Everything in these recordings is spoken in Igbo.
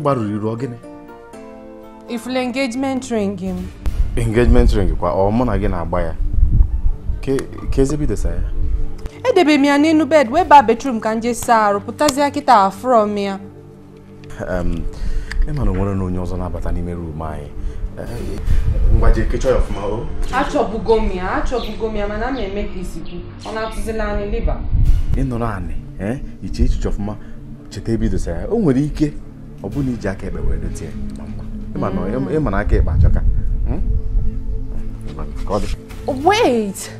Ịgbarụrụ iru gịnị? Ifule engagement ring m. Engagement ring kwa ọ mụ na gị na-agba ya. Ke eze bidosa ya? Edebe m ya n'elu bed wee baa bedroom ka nje saa arụ pụtazie kịta afụrọ m ya. Ị ma na onwere na onye ọzọ na-abata n'ime room anyị. Ngwa jee kechọ ya ọfụma o. Achọbugo m ya mana m eme ka isi kwu. Ọ na-atụzila anyị liba. Ị nọrọ anị, iche echiche ọfụma cheta ebe idosa ya. O nwere ike ọ bụ na iji aka ekpe wee dote ya. Ị ma na aka ekpe ajọka. Wait!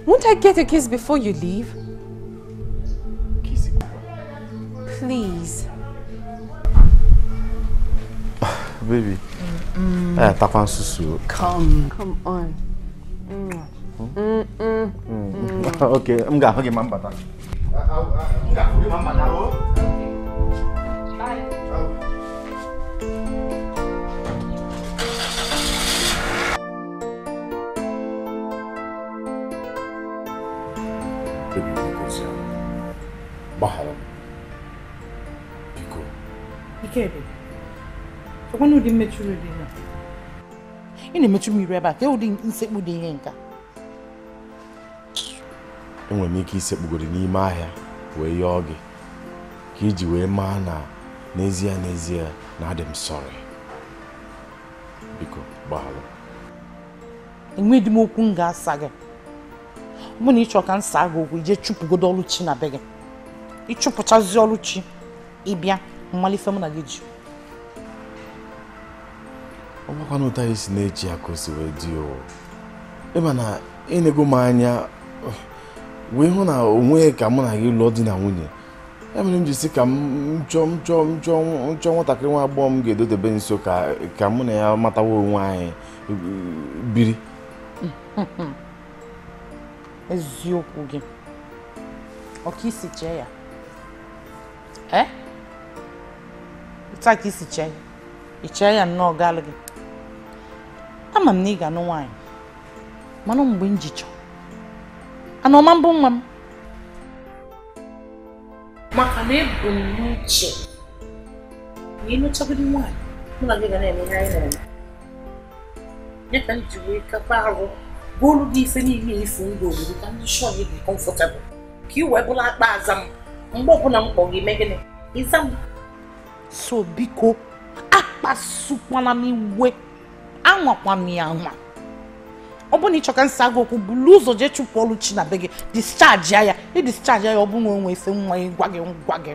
Won't I get a kiss before you leave? Kiss? Please. Baby. Come on. Okay, I'm gonna hug your mom. I'm gonna hug your mom. Bye. Baby, because Baharam. Biko. Ikebe. So when you didn't mature dinner. Ị na-emechu m iru ebe a ka ụdị nsekpu dị ihe nka. Enwere m ike isekpugoro n'ime ahịa wee yọọ gị ka iji wee maa na n'ezie n'ezie na adị m sorry. Biko gbaghalụ. Enweghị m okwu m ga-asa gị. Ọ bụ na ị chọrọ ka m saa gị okwu ije chụpụgodo Ọlụchi na be gị. Ịchụpụchazi Ọlụchi ịbịa mmalife mụ na gị ji. Ọ bụkwa na ụta isi na-echi ya ka o si wee dị o. Ịma na ịnego m anya wee hụ na onwe ka mụ na gị lụọ di na nwunye. Ya mere m ji sị ka m chọọ nwatakịrị nwa agbọghọ m ga-edodebe nso ka mụ na ya matawa onwe anyị biri. Eziokwu gị. Ọ ka isi chee ya? Ụta ka isi chee ya? Ị chee ya nnọọ galụ gị. Ama m na ị ga-anụ nwaanyị mana mgbe m ji chọọ anọma mbụ nwa m maka na ebu m n'uche na ịnụchagodi nwaanyị mụ na gị ga na-eme ihe anyị na-eme ya ka m ji wee kakwa arụ bụrụ gị ife niile ifu ndụ obodo ka ndị shọ gị dị kọmfọtebụl ka ị wee bụrụ akpa aza m mgbe ọbụla m kpọ gị mee gịnị ịza m. So biko akpasukwana m iwe anwakwa m ya anwa. Ọ bụ na ị chọrọ ka m saa gị okwu bulu ụzọ jee chụpụ Ọlụchi na be gị discharge ya ị discharge ya ọ bụ na onwe ife nwa gwa gị ngwa gị.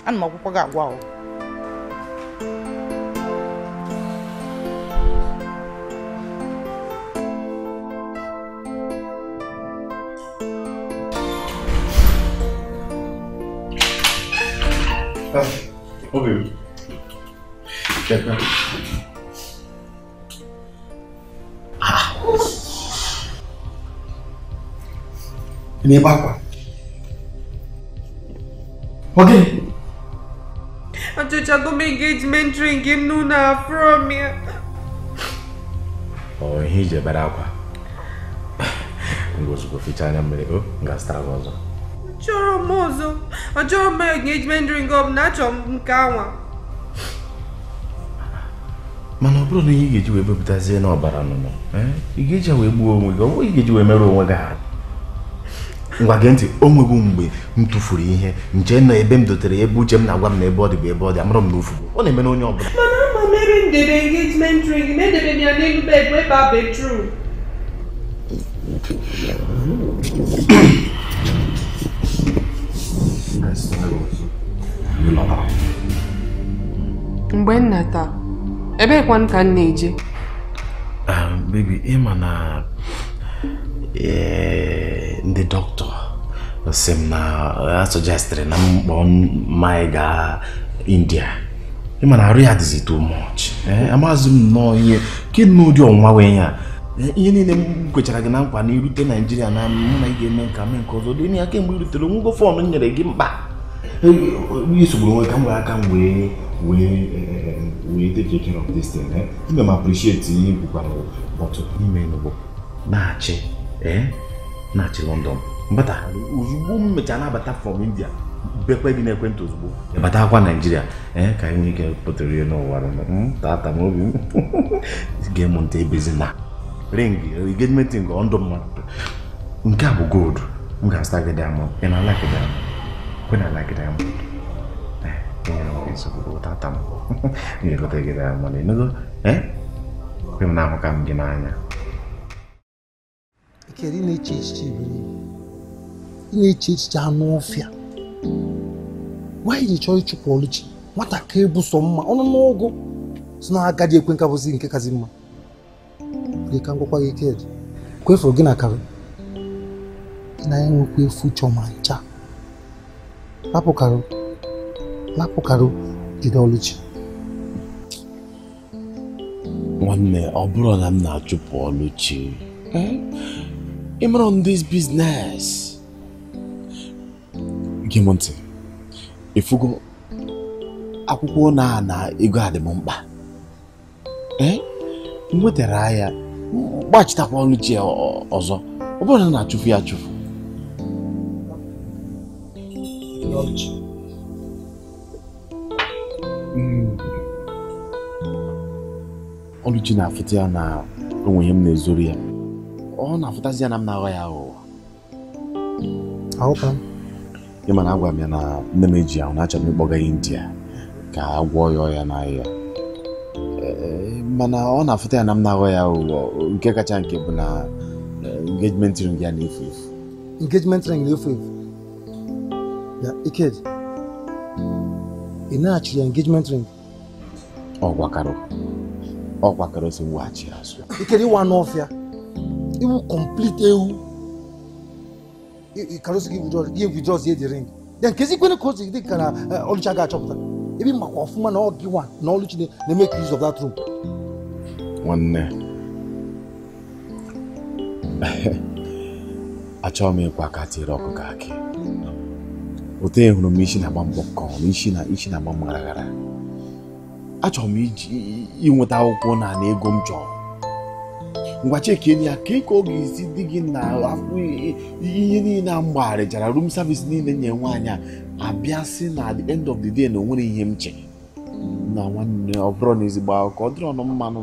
Ana m akwụkwọ gị agwa o. Obi. Chekwa. Ị na-ebe akwa? Ọ gịnị? Achọchago m engagement ring m n'ụlọ afụrọ m ya. Ọ ihe iji ebere akwa. Ngwa ozugbo fichaa anya mmiri o, m ga-azụtara gị ọzọ. Achọrọ m ọzọ. Achọrọ m engagement ring ọ bụla, achọrọ m nke anwa. Mana ọ bụrụ na ihe ị ga-eji wee bepụtazie n'ọbara nụnụ, ị ga-eji wee gbuo onwe gị, ọ bụghị ị ga-eji wee merụ onwe gị ahụ. Ngwa gee ntị, o nwego mgbe m tụfuru ihe nche na ebe m dotere ebe uche m na-agwa m na ebe ọ dị bụ ebe ọ dị, amara m na ofugo. Ọ na-eme na onye ọbụla. Mana ama m ebe m debe engagement ring m, edebe m ya n'elu bed wee baa bedroom. Mgbe m nata, ebekwanụ ka m na-eje? Baby, ịma na ndị dọkịta sị m na a suggested na m kpọọ mma gaa India. Ịma na arụ ya dịzi too much. Amaghịzi m nnọọ ihe kedụ n'ụdị ọnwụnwa wee ya. Ihe niile m kwechara gị na nkwa na irute Naijiria na mụ na ị ga-eme nka mee nke ọzọ dị ya kemgbe i rutere onwego fọn m nyere gị mkpa. Ihe sogburu onwe ka m were aka m wee wee take care of this thing. Ime m appreciate ihe kwukwara but ime nụbụ na-achị na-achị London. Mbata ozugbo m mechara nabata from India Bekwe gị n'ekwentị ozugbo ịbatakwa Naijiria ka anyị nwee ike pụtara ihe n'ụwa tata m obi m gee m ntị ebezi na ring engagement ring ọ ndụ mmadụ nke a bụ gold m ga-azụta gị diamond ị na-alaki diamond kwe na alaki diamond nsogbu tata m m ga-egote gị diamond ịnụgo kwe m na-ahụka m gị n'anya. Ikere ị na-eche echiche iberibe, ị na-eche echiche anụ ọfịa. Nwaanyị ji chọọ ịchụpụ Ọlụchi, nwatakịrị bụ sọ mma ọnụ n'ọgụ si na agadi ekwe nka bụzi nke kazi mma. Gị ka ngwakwa gị Ikedi, kwefuru gị na Karo, ị na-enwekwa efu chọma ncha. Lapụ Karo, lapụ Karo, jide Ọlụchi. Nwanne, ọ bụrụ na m na-achụpụ Ọlụchi, ị mara on this business. Gee m ntị, ifugo akwụkwọ na na ego adị m mkpa. M nwetara ya gbachitakwa Ọlụchi ọzọ ọ bụrụ na na-achụfu ya achụfu. Ọlụchi na-afụta ya na onwe ihe m na-ezoro ya, ọ na-afụtazi ya na m na-aghọ ya aghụghọ. Ị ma na agwa m ya na nne m eji ahụ na-achọrọ m ịkpọga ya India ka a gwọọ ya ọya n'ahịa, mana ọ na-afụta ya na m na-aghọ ya aghụghọ. Nke kacha nke bụ na engagement ring ya na-efu efu. Engagement ring na-efu efu ya Ikedi, ị na-achị ya engagement ring? Ọ gwakọrọ si mweghachi azụ. Ikedi ịwa n'ọfịa iwu complete ewu Karosi gị withdraw the ring. Then kezi kwene ka o si dị ka na Ọlụchi ga-achọpụta ebe makwa ọfụma na ọ gị nwa na Ọlụchi na-emeke use of that room. Nwanne, achọghị m ịkwa aka tiere ọkụkọ akị. Ote hụrụ m isi na-agba mkpọkọ, isi na-agba m gara. Achọrọ m iji inweta akwụkwọ na ego m chọrọ. Ngwa cheke ya ka ka ọ ga-esi dị gị na afọ ihe niile a mgbagharịchara room service niile nye nwaanyị abịa sị na at the end of the day na o nwere ihe m che na nwanne ọ bụrụ na ezigbo akụkọ ọ dịrị ọnụ mmanụ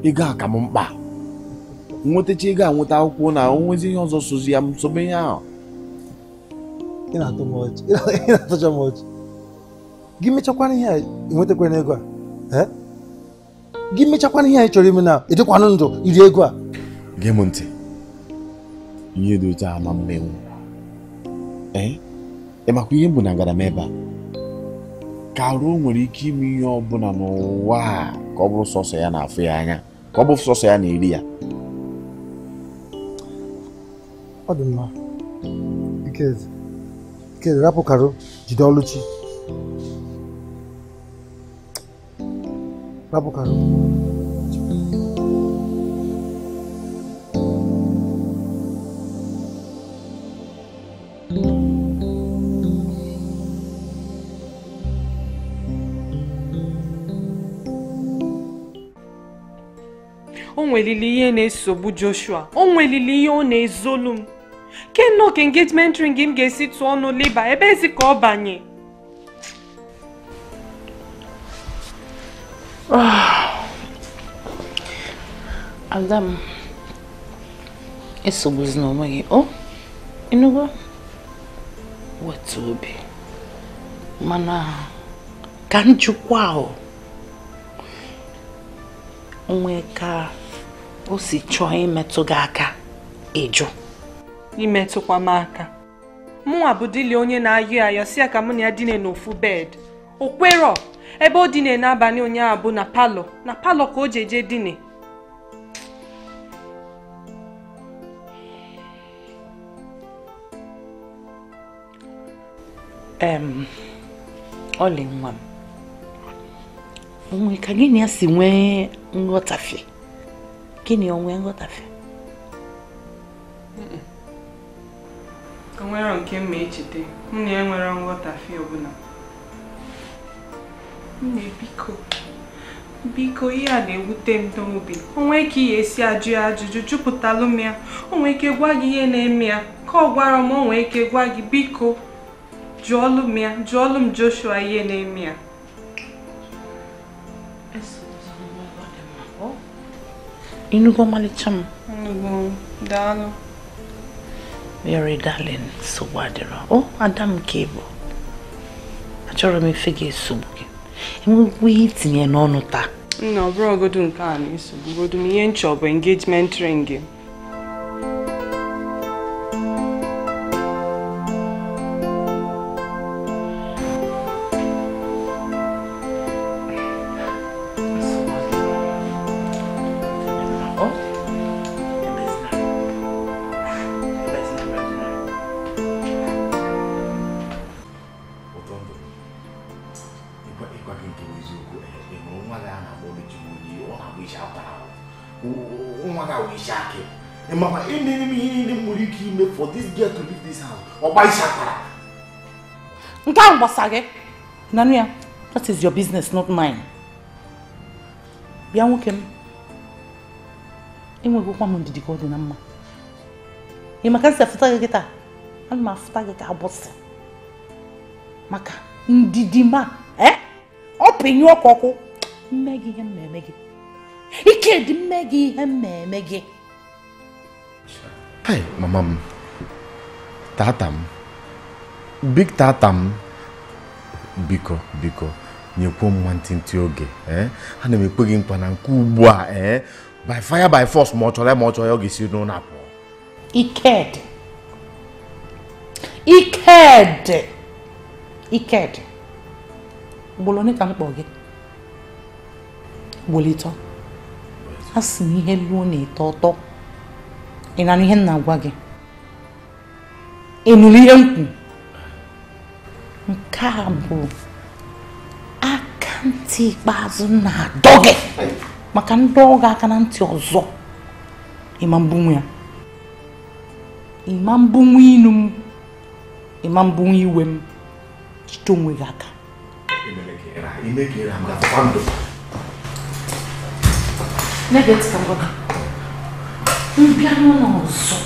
ego a ka m mkpa nwetacha ego a nweta akwụkwọ na o nwezi ihe ọzọ sozi ya m sobe ihe ahụ. Ị na-atụ m ọchị, ị na-atụcha m ọchị. Gị mechakwana ihe a enwetakwana ego a? Gị mechakwana ihe anyị chọrọ ime na ịdịkwanụ ndụ iri ego a? Gee m ntị, ihe dị otu ama mmenwu. Ị makwa ihe mbụ na ngara m ebe a Karo nwere ike ime ihe ọbụla n'ụwa a ka ọ bụrụ sọsọ ya na-afụ ya anya, ka ọ bụ sọsọ ya na-eri ya. Ọ dị mma Ikedi, Ikedi rapụ Karo jide Ọlụchi. Rapụ Karo. O nwelili ihe na-esogbu Joshua, o nwelili ihe ọ na-ezolu m. Kenọ ka engagement ring m ga-esi tụọ ọnụ liba ebe ezi ka ọ banye. Ada m, esogbuzina onwe gị, o ịnụgo wetu obi, mana ka njikwa ahụ onwe ka o si chọọ imetụ gị aka ịjụ. Imetụkwa m aka? Mụnwa bụ dili onye na-ayọ ayọ si ya ka mụ na ya dine n'ofu bed. O kwerọ ebe o dine n'abalị ụnyaahụ bụ na palọ, na palọ ka o ji eje dine. Ọlị nwa m, onwe ka gị na ya si nwee nghọtafie? Gịnị o nwee nghọtafie? O nwere nke m ma echete, m na ya nwere nghọtafie ọbụla. Nne biko, biko ihe a na-ewute m n'obi. O nwee ka ihe esi ajụ ya ajụjụ jupụtalụ m ya. O nwee ike gwa gị ihe na-eme ya ka ọ gwara m, o nwee ike gwa gị biko. Jụọlụ m ya, jụọlụ m Joshua ihe na-eme ya. Inugo ọmalịcha m. Inugo, daalụ. Mary darling, nsogbu adịrọ. O, ada m ka ị bụ. Achọrọ m ife ga-esogbu gị. Enwekwa ihe itinye n'ọnụ taa. Nna, ọ bụrụ ọgọdụ nke a na-esogbu godu m, ihe nchọ bụ engagement ring gị. For this girl to leave this house, or buy shakara. Nke ahụ gbasara gị. Nanu ya, that is your business, not mine. Bịa nwoke m. Enwegokwa m ndidi ka ọ dị na mma. Ị maka nsi afụta gị kịta? Ana m afụta gị ka agbụsị. Maka ndidi ma, ọ pịnyụ ọkụ ọkụ. Mme gị ihe m na-eme gị. Ike dị mme gị ihe m na-eme gị. Hey, mama m. Tata m. Big tata m. Biko, biko. Nyekwuo m nwantịntị oge. Ana m ekwe gị nkwa na nke ugbu a, by fire by force ma ọ chọrọ ya ma ọ chọrọ ya ọ ga-esi n'ụlọ apụọ. Ikedi. Ikedi. Ikedi. Ugboro ole ka m kpọọ gị? Ugboro ịtọ. A sị na ihe luo na-eto ụtọ. Ị na-anụ ihe m na-agwa gị? Ị nụrụ ihe m kwu? Nke a bụ aka ntị ikpeazụ m na-adọ gị maka ndị ọga aka na ntị ọzọ. Ịma mbunwu ya. Ịma mbunwu inu m. Ịma mbunwu iwe m. Jide onwe gị aka. Mbịa n'ụlọ ọzọ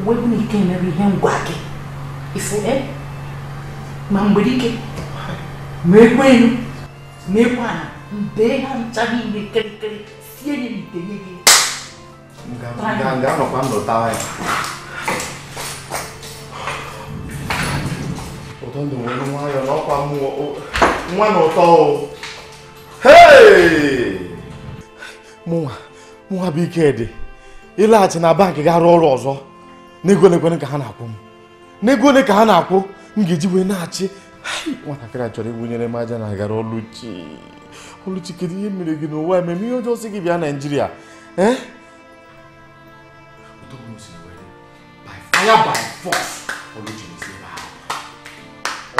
uwe bụ na ike mere ihe ngwa gị ifu ma mgbere ike ma ekwe elu ma ekwe ala mbe ha ncha niile kịrịkịrị sie nye n'ite nye gị. Ga-anọkwa ndụ tawa ya. Ụtọ ndụ nwere nwayọọ na ọkwa mmụọ nwa na ụtọ o. Hey! Mụnwa bụ Ikedi. Ịlaghachi na bankị ga-arụ ọrụ ọzọ n'ego ole ka ha na-akwụ m, n'ego ole ka ha na-akwụ m ga-eji wee na-achị. Nwatakịrị a chọrọ igwunyere m aja na gara Ọlụchi. Ọlụchi, kedu ihe mere gị n'ụwa ememe ihe ọjọọ si gị bịa Naịjirịa? By fire by force, Ọlụchi na-esi ebe a.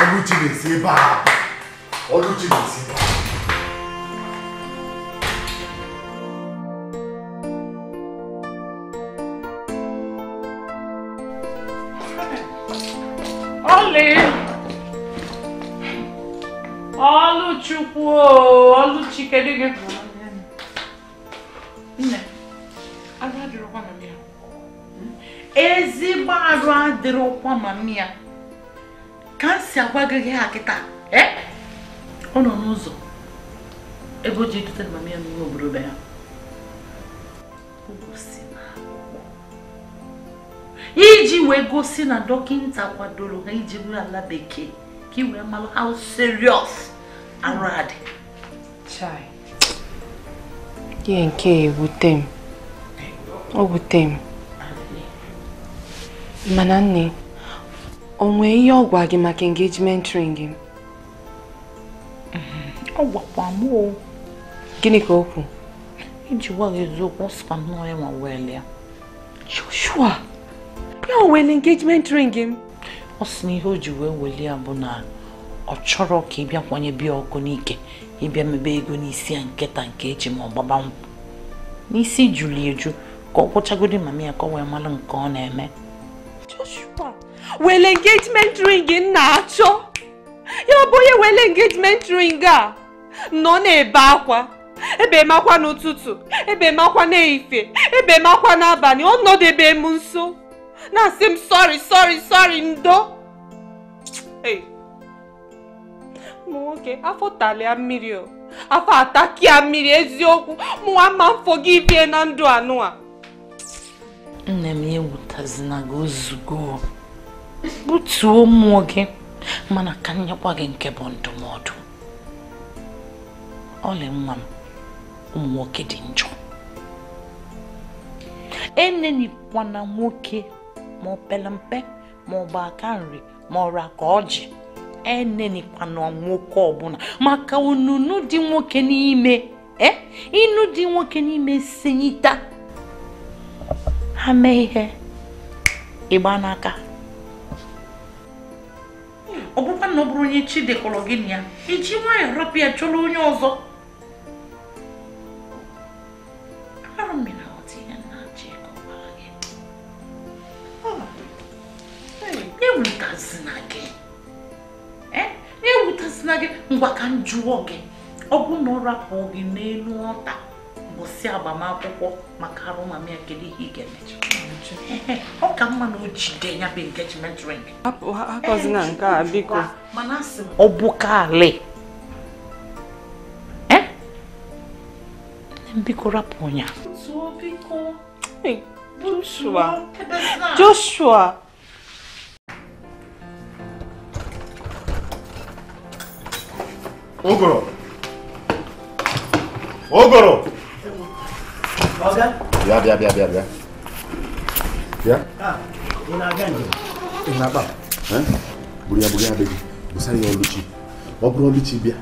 Ọlụchi na-esi ebe a. Ọlụchi na-esi ebe a. Ọlụchukwu, Ọlụchi, kedu gị? Nne, arụ adịrọkwa mami ya. Ezigbo arụ adịrọkwa mami ya. Ka m si agwa gị ha kịta, ọ nọ n'ụzọ ebe o ji edute mami ya n'ime obodo be ya. O gosi na akwụkwọ iji wee gosi na dọkịta kwadoro ha iji ruo ala bekee ka i wee malụ how serious arụ adị. Chai. Ihe nke ewute m. O wute m. Mana nne, o nwee ihe ọ gwa gị maka engagement ring m? Ọ gwakwa m o. Gịnị ka o kwu? Iji gwa gị eziokwu, ọ sịkwa nnọọ ya ma wee ya. Joshua, ya o wele engagement ring m? Ọ sị na ihe o ji wee welie ya bụ na ọ chọrọ ka ị bịa kwanye bịa ọkụ n'ike, ịbịa mebe ego n'isi ya nketa nke echi ma ọ gbaba nkwụ. N'isi jụrụ eju ka ọ kwụchagodi mama ya ka ọ wee mara nke ọ na-eme. Joshua, wele engagement ring m na-achọ. Ya ọ bụ onye wele engagement ring a nọ na-ebe akwa. Ebe m akwa n'ụtụtụ, ebe m akwa n'ehihie, ebe m akwa n'abalị, ọ nọdebe m nso. Na-asị m sorry, sorry, sorry, ndo. Ụmụ nwoke afọ talia mmiri o. Afọ atakia mmiri eziokwu. Mụnwa ma forgive ya na ndụ anụ a. Nne m ewutazina gị ozugbo. Butuo mmụọ gị mana ka nyekwa gị nke bụ ndụmọdụ. Ọlị nwa m, ụmụ nwoke dị njọ. Enenikwana nwoke ma ọ pere mpe ma ọ bụ aka nri ma ọ ra ka ọjị. Enenikwana nwoke ọbụla maka onunu dị nwoke n'ime inu dị nwoke n'ime senyita ha mee ihe ịgba n'aka. Ọ bụkwa na ọ bụrụ onye chi dekọrọ gị na ya iji nwayọọ rapụ ya chọrọ onye ọzọ. Arụ m na ọtị ihe na-achị ịkọwara gị. Ewutazina gị. Ewutazina gị ngwa ka m jụọ gị. Ọ bụ na ọ rapụ gị n'elu ọta mbọsị agbamakwụkwọ maka arụ mama ya, kedu ihe ị ga-emecha? Ọ ka mma na o jide ya bụ engagement ring. Akọzina nke a biko. Mana asị m ọ bụ ka ali. Nne m biko rapụ ya. Biko. Joshua. Joshua. Ogoro. Ogoro. Oga? Bịa bịa bịa bịa bịa. Bịa. Ah, ị na-aga njem? Ị na-akpa? Buru ya be gị. Busara ya Oluchi. Ọ bụrụ Oluchi bịa.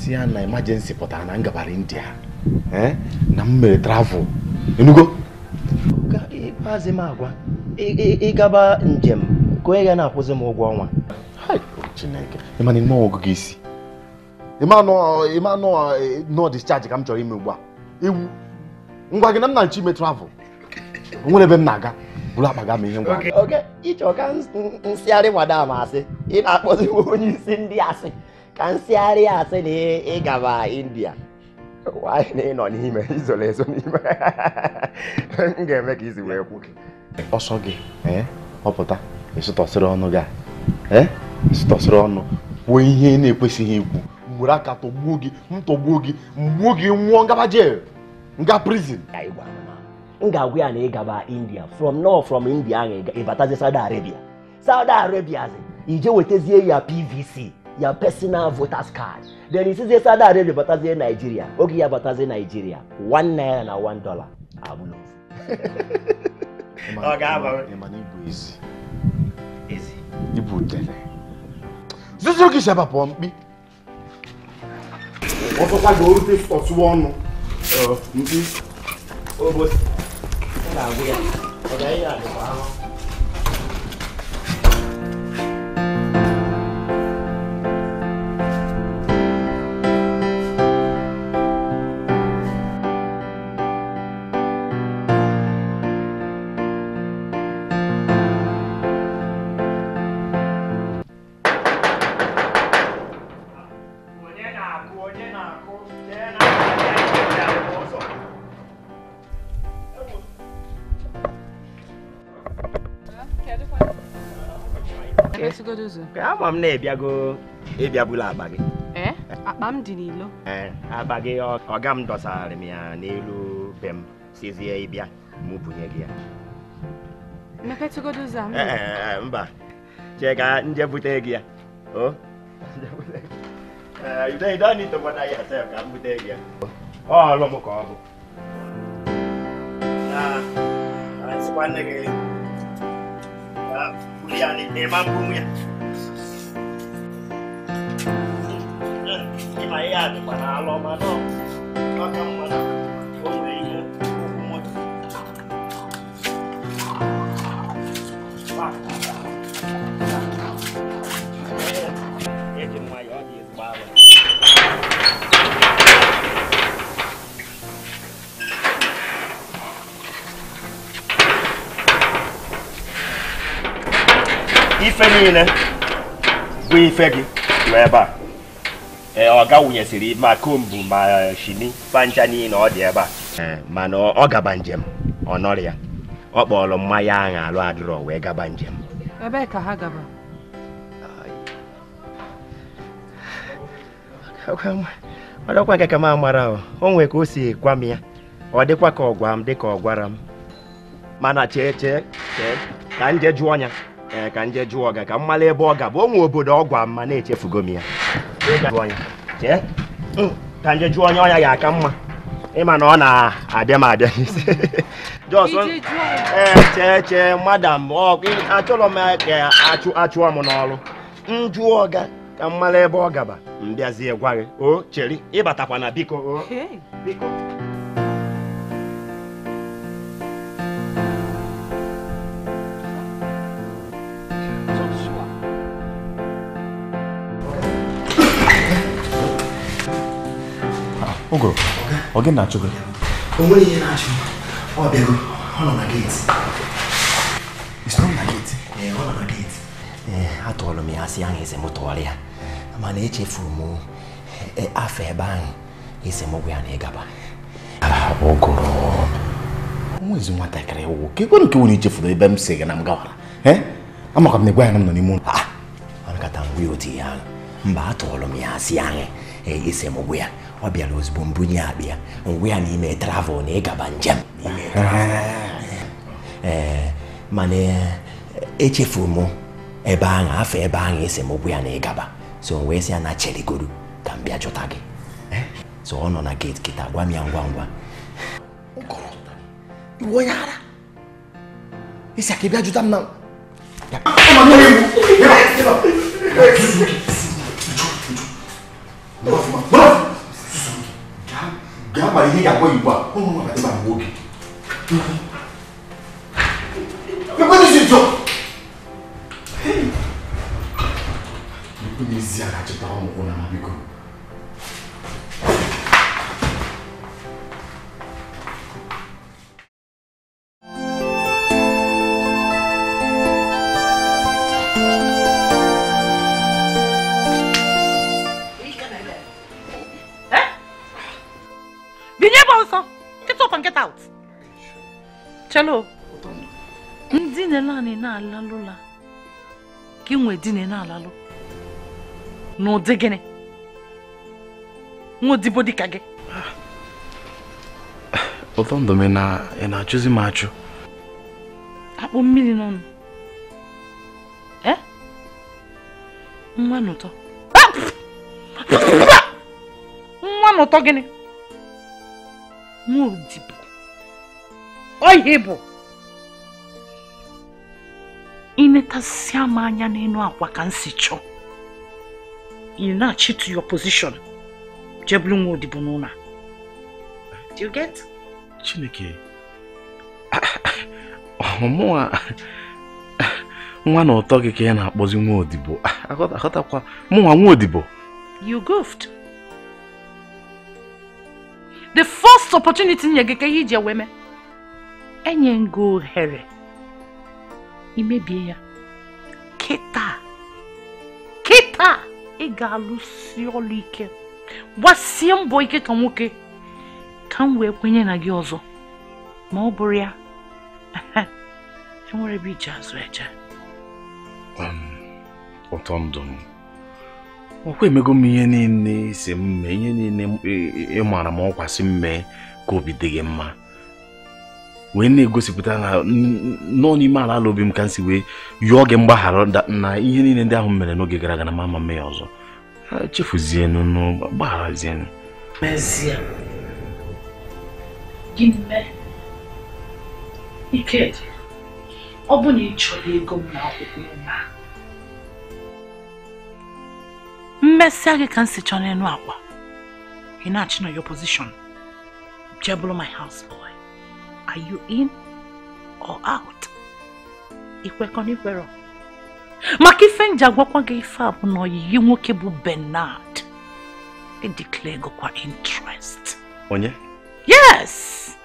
Si ya na emergency pụtara na ngabara India. Na m mere travel. Enugo? Oga, ịkpazi m agwa. Ịgaba njem ka onye ga na-akwụzi m ụgwọ ọnwa. Hai, Chineke. Ị ma na ime ọgụgụ isi. Ịma nọ discharge ka m chọrọ ime ugbu a. Ewu. Ngwa gị na m na nchi ime travel. O nwere ebe m na-aga. Bụrụ akpa ga m ihe ngwa. Oge ịchọ ka nsịgharị madam asị. Ị na-akpọzi onye isi ndị asị. Ka nsịgharị asị na ịgaba India. Nwaanyị na ịnọ n'ime, izolo ezo n'ime. M ga-eme ka isi wee kwu. Ọsọ gị, ọ pụta, ịsụtọsịrị ọnụ gị a. Ịsụtọsịrị ọnụ. Kwuo ihe na-ekwesịghị ikwu. Mgbere aka tọgbuo gị, m tọgbuo gị, mgbuo gị nwụọ ngaba jail, nga prison. M ga-agwa ya na ịgaba India from India ahụ ịbatazie Saudi Arabia. Saudi Arabia ije wetazie ya PVC, ya personal voters card. Then isizie Saudi Arabia batazie Nigeria. Oge ya batazie Nigeria, 1 naira na $1 abụla ofu. Ọ ga-aba. Ịma na ibu ezi. Ezi. Ibu udele. Zuzu gị shaba pụọ mkpi. Ọsọkwa gị orute sọsụwa ọnụ. Mkpi. Obosi. M ga-agwụ ya. Ọ ga-ihe adịkwa ahụ. Ama m na-ebiago ịbịabula akpa gị. Akpa m dị n'ilo. Akpa gị ọga m dọsara m ya n'elu be m sizie ịbịa mụ bunye gị ya. Mepetụgodo ụzọ a. Mba. Chee ka nje bute gị ya. Oh. You don't need to bother yourself ka m bute gị ya. Ọ ọlụ m ka ọ bụ. Na sịkwa nne gị. Ya na-eme mbụ ya. Ịma ihe a dịkwa n'ala ọma n'ọka mma na o nwere ihe okwu moto. Eji nwayọọ ọ dị ezigbo alụ. Ife niile bụ ife gị nọ ebe a. Ọga wụnyesịrị ma kombu ma shini pancha niile ọ dị ebe a. Mana ọ gaba njem ọ nọrọ ya. Ọ kpọrọ mmanya ahụ alụ adịrọ wee gaba njem. Ebee ka ha gaba? Ọdọkwa nke ka m amara o nwee ka o si gwa m ya. Ọ dịkwa ka ọ gwa m dịka ọ gwara m. Mana chee ka nje jụọ ya. Ka nje jụọ ga ka m mara ebe ọ ga bụ o nwe obodo ọ gwa m ma na-echefugo m ya. Chee ka nje jụọ onye ọnya ga-aka mma. Ịma na ọ na-abịa m abịa n'isi. Chee madam achọrọ m ka achụọ m n'ọrụ. M jụọ ga ka m mara ebe ọ gaba m bịazie gwa gị. O cheri ịbatakwa na biko o biko. Ogoro, ọ gị na-achụ gị? O nwere ihe na-achụ. Ọ bịago, ọ nọ na gate. It's not na gate. Ee, ọ nọ na gate. Ee, atụọlụ m ya asị ahụ ese m tụọrọ ya. Mana echefuru m afọ ebe ahụ ese m gwa ya na ịgaba. Ogoro, onwezi nwatakịrị wụ ka ekwenụ ka nwere ichefuru ebe m si gị na m gawara. Ee, amakwa m na ịgwa ya na m nọ n'ime ụlọ. Ọnụkata m gwa ya otu ihe ahụ. Mba, atụọlụ m ya asị ahụ ese m gwa ya. Ọ bịara ozugbo mbunye akpa ya ngwa ya n'ime travel na ịgaba njem. Ee, mana echefuru m ebe ahụ afọ ebe ahụ ese m gwa ya na ịgaba. So wee sị ya na cherigoro ka m bịa jụta gị. So ọ nọ na gate kịta gwa m ya ngwa ngwa. Iwe onye ara isi aka bịa jụta m na gaa ihe ga-akpọ igbo a ụmụ nwa ebe a nwoke. N'ezie na-achịta ụmụ na biko. Get out. Chelo. Ndị na-alani na-alalụla. Ka inwe di na-alalụ. N'ụdị gịnị? Nwa odibo dịka gị. Ụtọ ndụ m ị na-achụzi m achụ. Akpụ mmiri n'ọnụ. Eh? Nwa n'ụtọ. Nwa n'ụtọ gịnị? Nwa odibo. Ọ ihe bụ. Inetasịa m anya n'elu akwa ka m si chọọ. You na-achị to your position. Jebulu nwa odibo n'ụlọ. Do you get? Chineke. Ọmụwa nwa na ụtọ gị ka ị na-akpọzi nwa odibo. Aghọtakwa mụnwa nwa odibo. You goofed. The first opportunity nye gị ka ihe iji ewe mee. Enye ngo ohere. Imebie ya. Kịta. Kịta. Ị ga-alụsi ọlụ ike. Gbasie mbọ ike ka nwoke. Ka m wee kwenye na gị ọzọ. Ma ọ bụrụ ya, enwere ebe iji azụ eje. Ụtọ ndụ m. Ọkwa emego m ihe niile si m mee, ihe niile ị maara m ọkwa si m mee ka obi dị gị mma. Wee na-egosipụta na nọ n'ime ala ala obi m ka m si wee yọọ gị mgbaghara na ihe niile ndị ahụ m mere n'oge gara aga na mama mee ya ọzọ. Chefuzienụ, gbagharazienụ. Mezie. Gịnị mee? Ikedi, ọ bụ na ị chọrọ ego m na akwụkwọ ụma. Mmesịa gị ka m si chọọ n'elu akwa. Ị na-achị na your position. Jebulu my house boy. Are you in or out? Ikwekọ n'ikwero. Maka ife nji agwakwa gị ife a bụ na oyiyi nwoke bụ Bernard. E declare gokwa interest. Onye? Yes!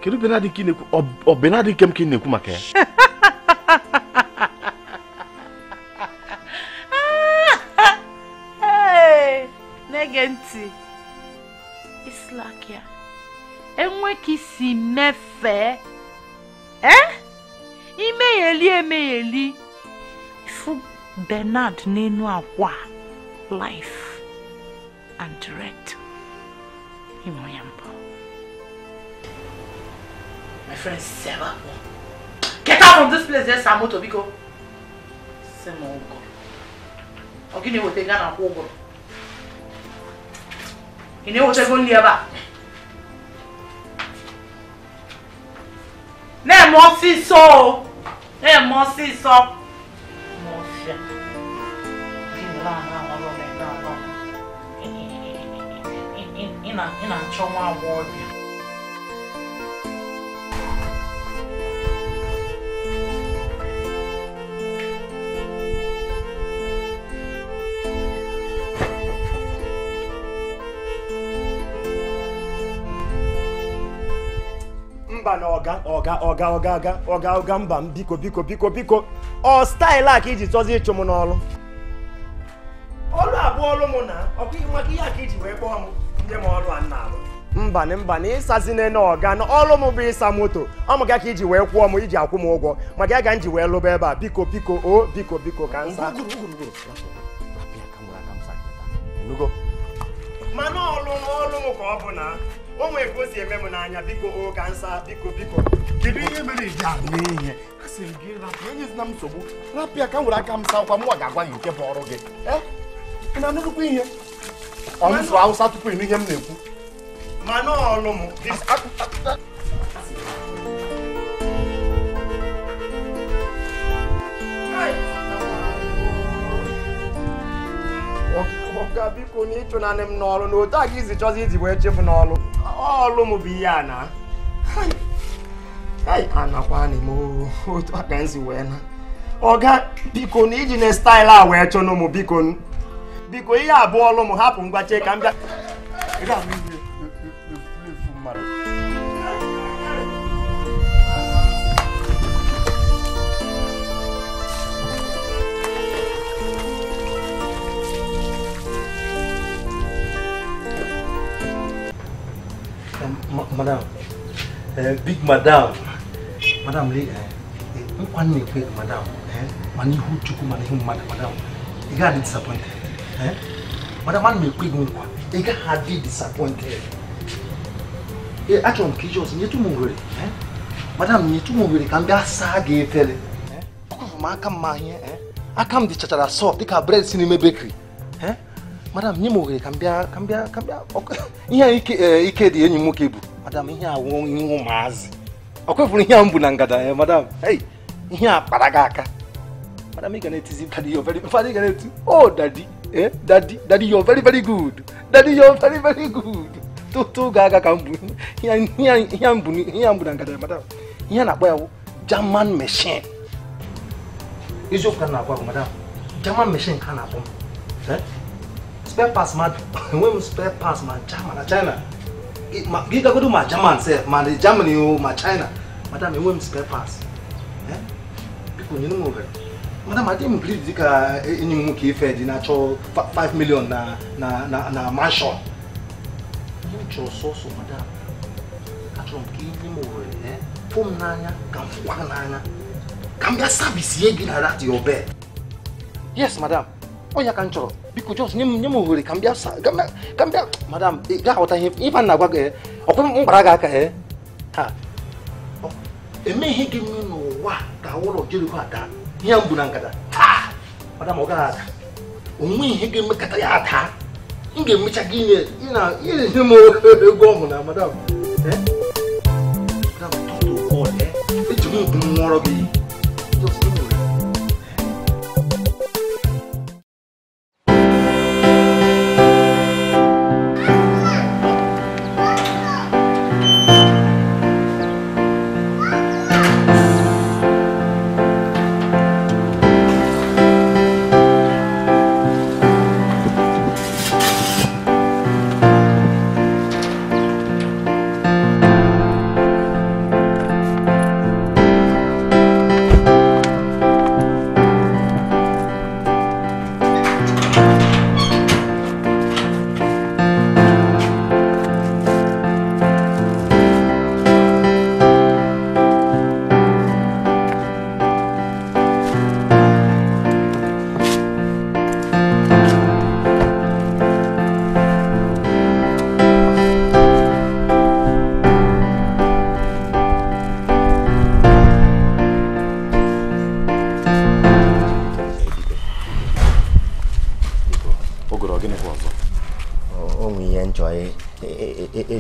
Kedu Bernard nke na-ekwu? Ọ Bernard nke m ka ị na-ekwu maka ya? Hey! Na-ege ntị. Islak ya. Enwe ka isi mefee. Eh? Imegheli emegheli. Ifu Bernard n'enu akwa. Life. and direct. My friend Sarah, get out from this place, yes, Samoto, because okay, you take an over. You know what I'm going to do? Ne mo so. Ne mo so. Mo si. Ina chọwa ọbịa. Mba na ọga ọga ọga ọga ọga ọga ọga mba m biko biko biko biko ọ staịlụ a ka iji chọzi ịchụ m n'ọlụ ọlụ abụọ ọlụ m na ọkụ maka ihe a ka iji wee kpọọ m ndị m ọlụ a na-alụ mba na mba na ịsazi nene ọga na ọlụ m bụ ịsa moto ọ maka ka iji wee kwụọ m iji akwụ m ụgwọ maka ya ka m ji wee lụba ebe a biko biko o biko biko ka nsa mana ọlụ ọlụ m ka ọ bụ na o nwere ka o si eme m n'anya biko o ka nsa biko biko. Kedu ihe mere iji anụ ihe? A sị m gị rapụ enyezina m nsogbu rapụ ya ka m were aka m saa akwa mụnwa ga-agwa gị nke bụ ọrụ gị. Ị na-anụrụkwa ihe? Ọ m sụrụ Awụsa tupu ịnụ ihe m na-ekwu. Mana ọlụ m ọga biko na ịchụnanị m n'ọlụ na otu a ka izi chọzi iji wee chefu n'ọlụ ọlụ m bụ ihe a na anakwanị m otu aka nsi wee na ọga biko na iji na staịlụ a wee chọnụ m biko biko ihe abụọ ọlụ m hapụ ngwache ka m bịa. Madam, big madam, madam, madam, mani hu chuku mani hu madam, you got disappointed, eh? Madam, man me quick nkwa, you got hardly disappointed. Eh, actually, kijos, nyetu mungere, eh? Madam, nyetu mungere kambia sage fele, eh? Okufu ma akam ma here, eh? Akam di chachara soft, dika bread sinime bakery, eh? Madam, nye mungere kambia, kambia, kambia, ihe ike ike dị enyi m nwoke bụ madam ihe awụ ihe ụmụazị ọkwefuru ihe mbụ na ngada ya madam hey ihe a kpara gị aka madam ị ga na-etizi daddy you're very father ị ga na-eti oh daddy eh daddy daddy you're very very good daddy you're very very good tụtụ ga aga ka mbụ ihe mbụ na ngada ya madam ihe na-akpọ ya wụ German machine eziokwu ka na-agwa gị madam German machine ka na-akpọ m spare parts ma enwe m spare parts ma German na China gị gagodo ma German sef ma Germany o ma China madam enwe m spare parts biko nyere m ohere madam adịghị m greed dịka enyi m nwoke ife dị na-achọ 5 million na na na na mansion ihe m chọrọ sọsọ madam achọrọ m ka inye m ohere fụ m n'anya ka m fụkwa n'anya ka m bịa service gị na that your bed yes madam ọ ya ka m chọrọ biko just nye m ohere ka m bịa ka m bịa madam ị ga-aghọta ihe ife a na-agwa gị ọkwa m gbara gị aka ha emeghe gị n'ụwa ka ụlọ Jeriko ada ihe mbụ na nkata taa madam ọ gaghị ada onwe ihe ga-emekata ya ata m ga-emecha gị nye m ego ọhụụ na madam madam talk to God eji m nkwụ nwụọrọ gị just nye m ohere.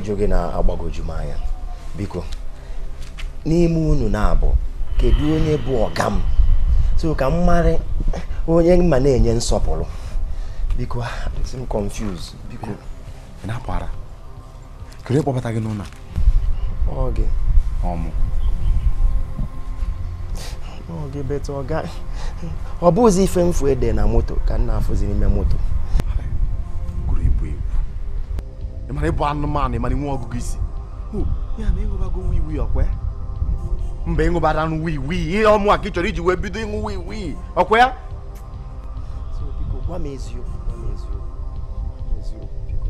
ịjụ gị na-agbagoju m anya. Biko, n'ime unu na-abụ, kedu onye bụ ọga m? So ka m mara onye mma na-enye nsọpụrụ. Biko, adịsị m confused. Biko. Ị na-apụ ara? Kedu onye kpọbata gị n'ụlọ a? Ọ gị. Ọmụ. Ọ gị bete ọga. Ọ bụzi ife mfu ede na moto ka m na-afụzi n'ime moto. Gụrụ ibu ebu. Ị mara ịbụ anụmanụ, ị mara inwe ọgụgụ isi. Ya na ịṅụbago wii ọkwa? Mba, ịṅụbara nụ wii ihe ọmụ a ka ị chọrọ iji wee bido ịṅụ wii ọkwa ya? So biko gwa m eziokwu, gwa m eziokwu. Eziokwu biko.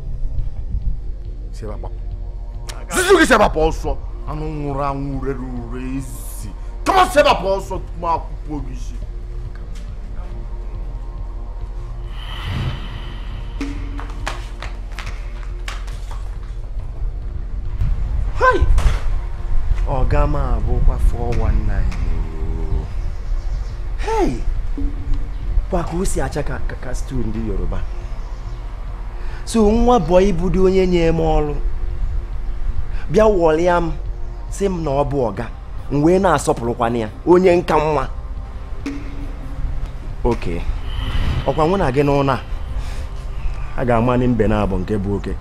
Si ebe a gbapụ. Zizi gị si ebe a pụọ ọsọ. Anụ nwụrụ anwụ rere ure ezi. Kama si ebe a pụọ ọsọ tupu m akwụpụ gị isi. Hai! Ọga m abụkwa 419. Hey! Kwa ka o si acha ka stew ndị Yoruba. So nwa bọyị bụdo onye nye m ọrụ. Bịa wọlịa m sị m na ọ bụ ọga. M wee na-asọpụrụkwana ya onye nka nwa. Oke. Ọkwa mụ na gị n'ụlọ a. A ga-amani mbe na-abụ nke bụ oke.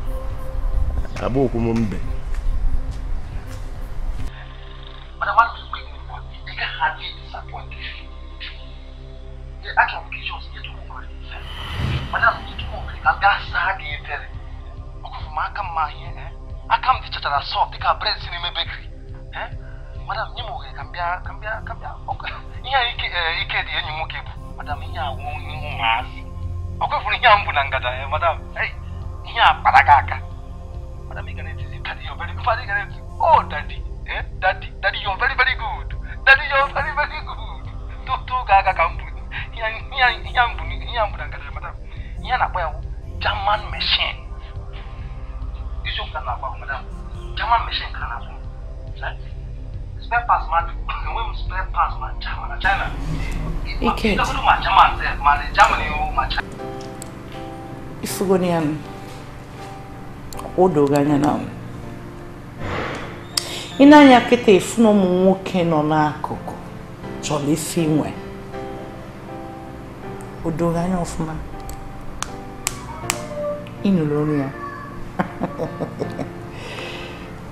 Abụ okwu m mbe. Soft dịka bread si n'ime bakery. Madam, nye m ohere ka m bịa ihe a ike dị enyi nwoke bụ madam ihe a wụ ụmụazị. Ọ kwefuru ihe a m bụ na ngada ya madam. Ihe a kpara gị aka. Madam, ị ga na-etizi daddy you're very good. Ị ga na-eti oh daddy, daddy, daddy you're very very good. Daddy you're very very good. Tutu gị aka ka m bụ ihe a m bụ na ngada ya madam. Ihe a na-akpọ ya wụ German machine. Isiokwu ka na-agba madam. German machine ka na-azụ. Spare parts ma enwe m spare parts ma German na China. Ike. Ma German ma Germany ma China. Ifugoni ya o dogo anya na ị na-anya kịta efu na ụmụ nwoke nọ n'akụkụ chọrọ ife inwe. O dogo anya ọfụma. Ị nụrụ olu ya.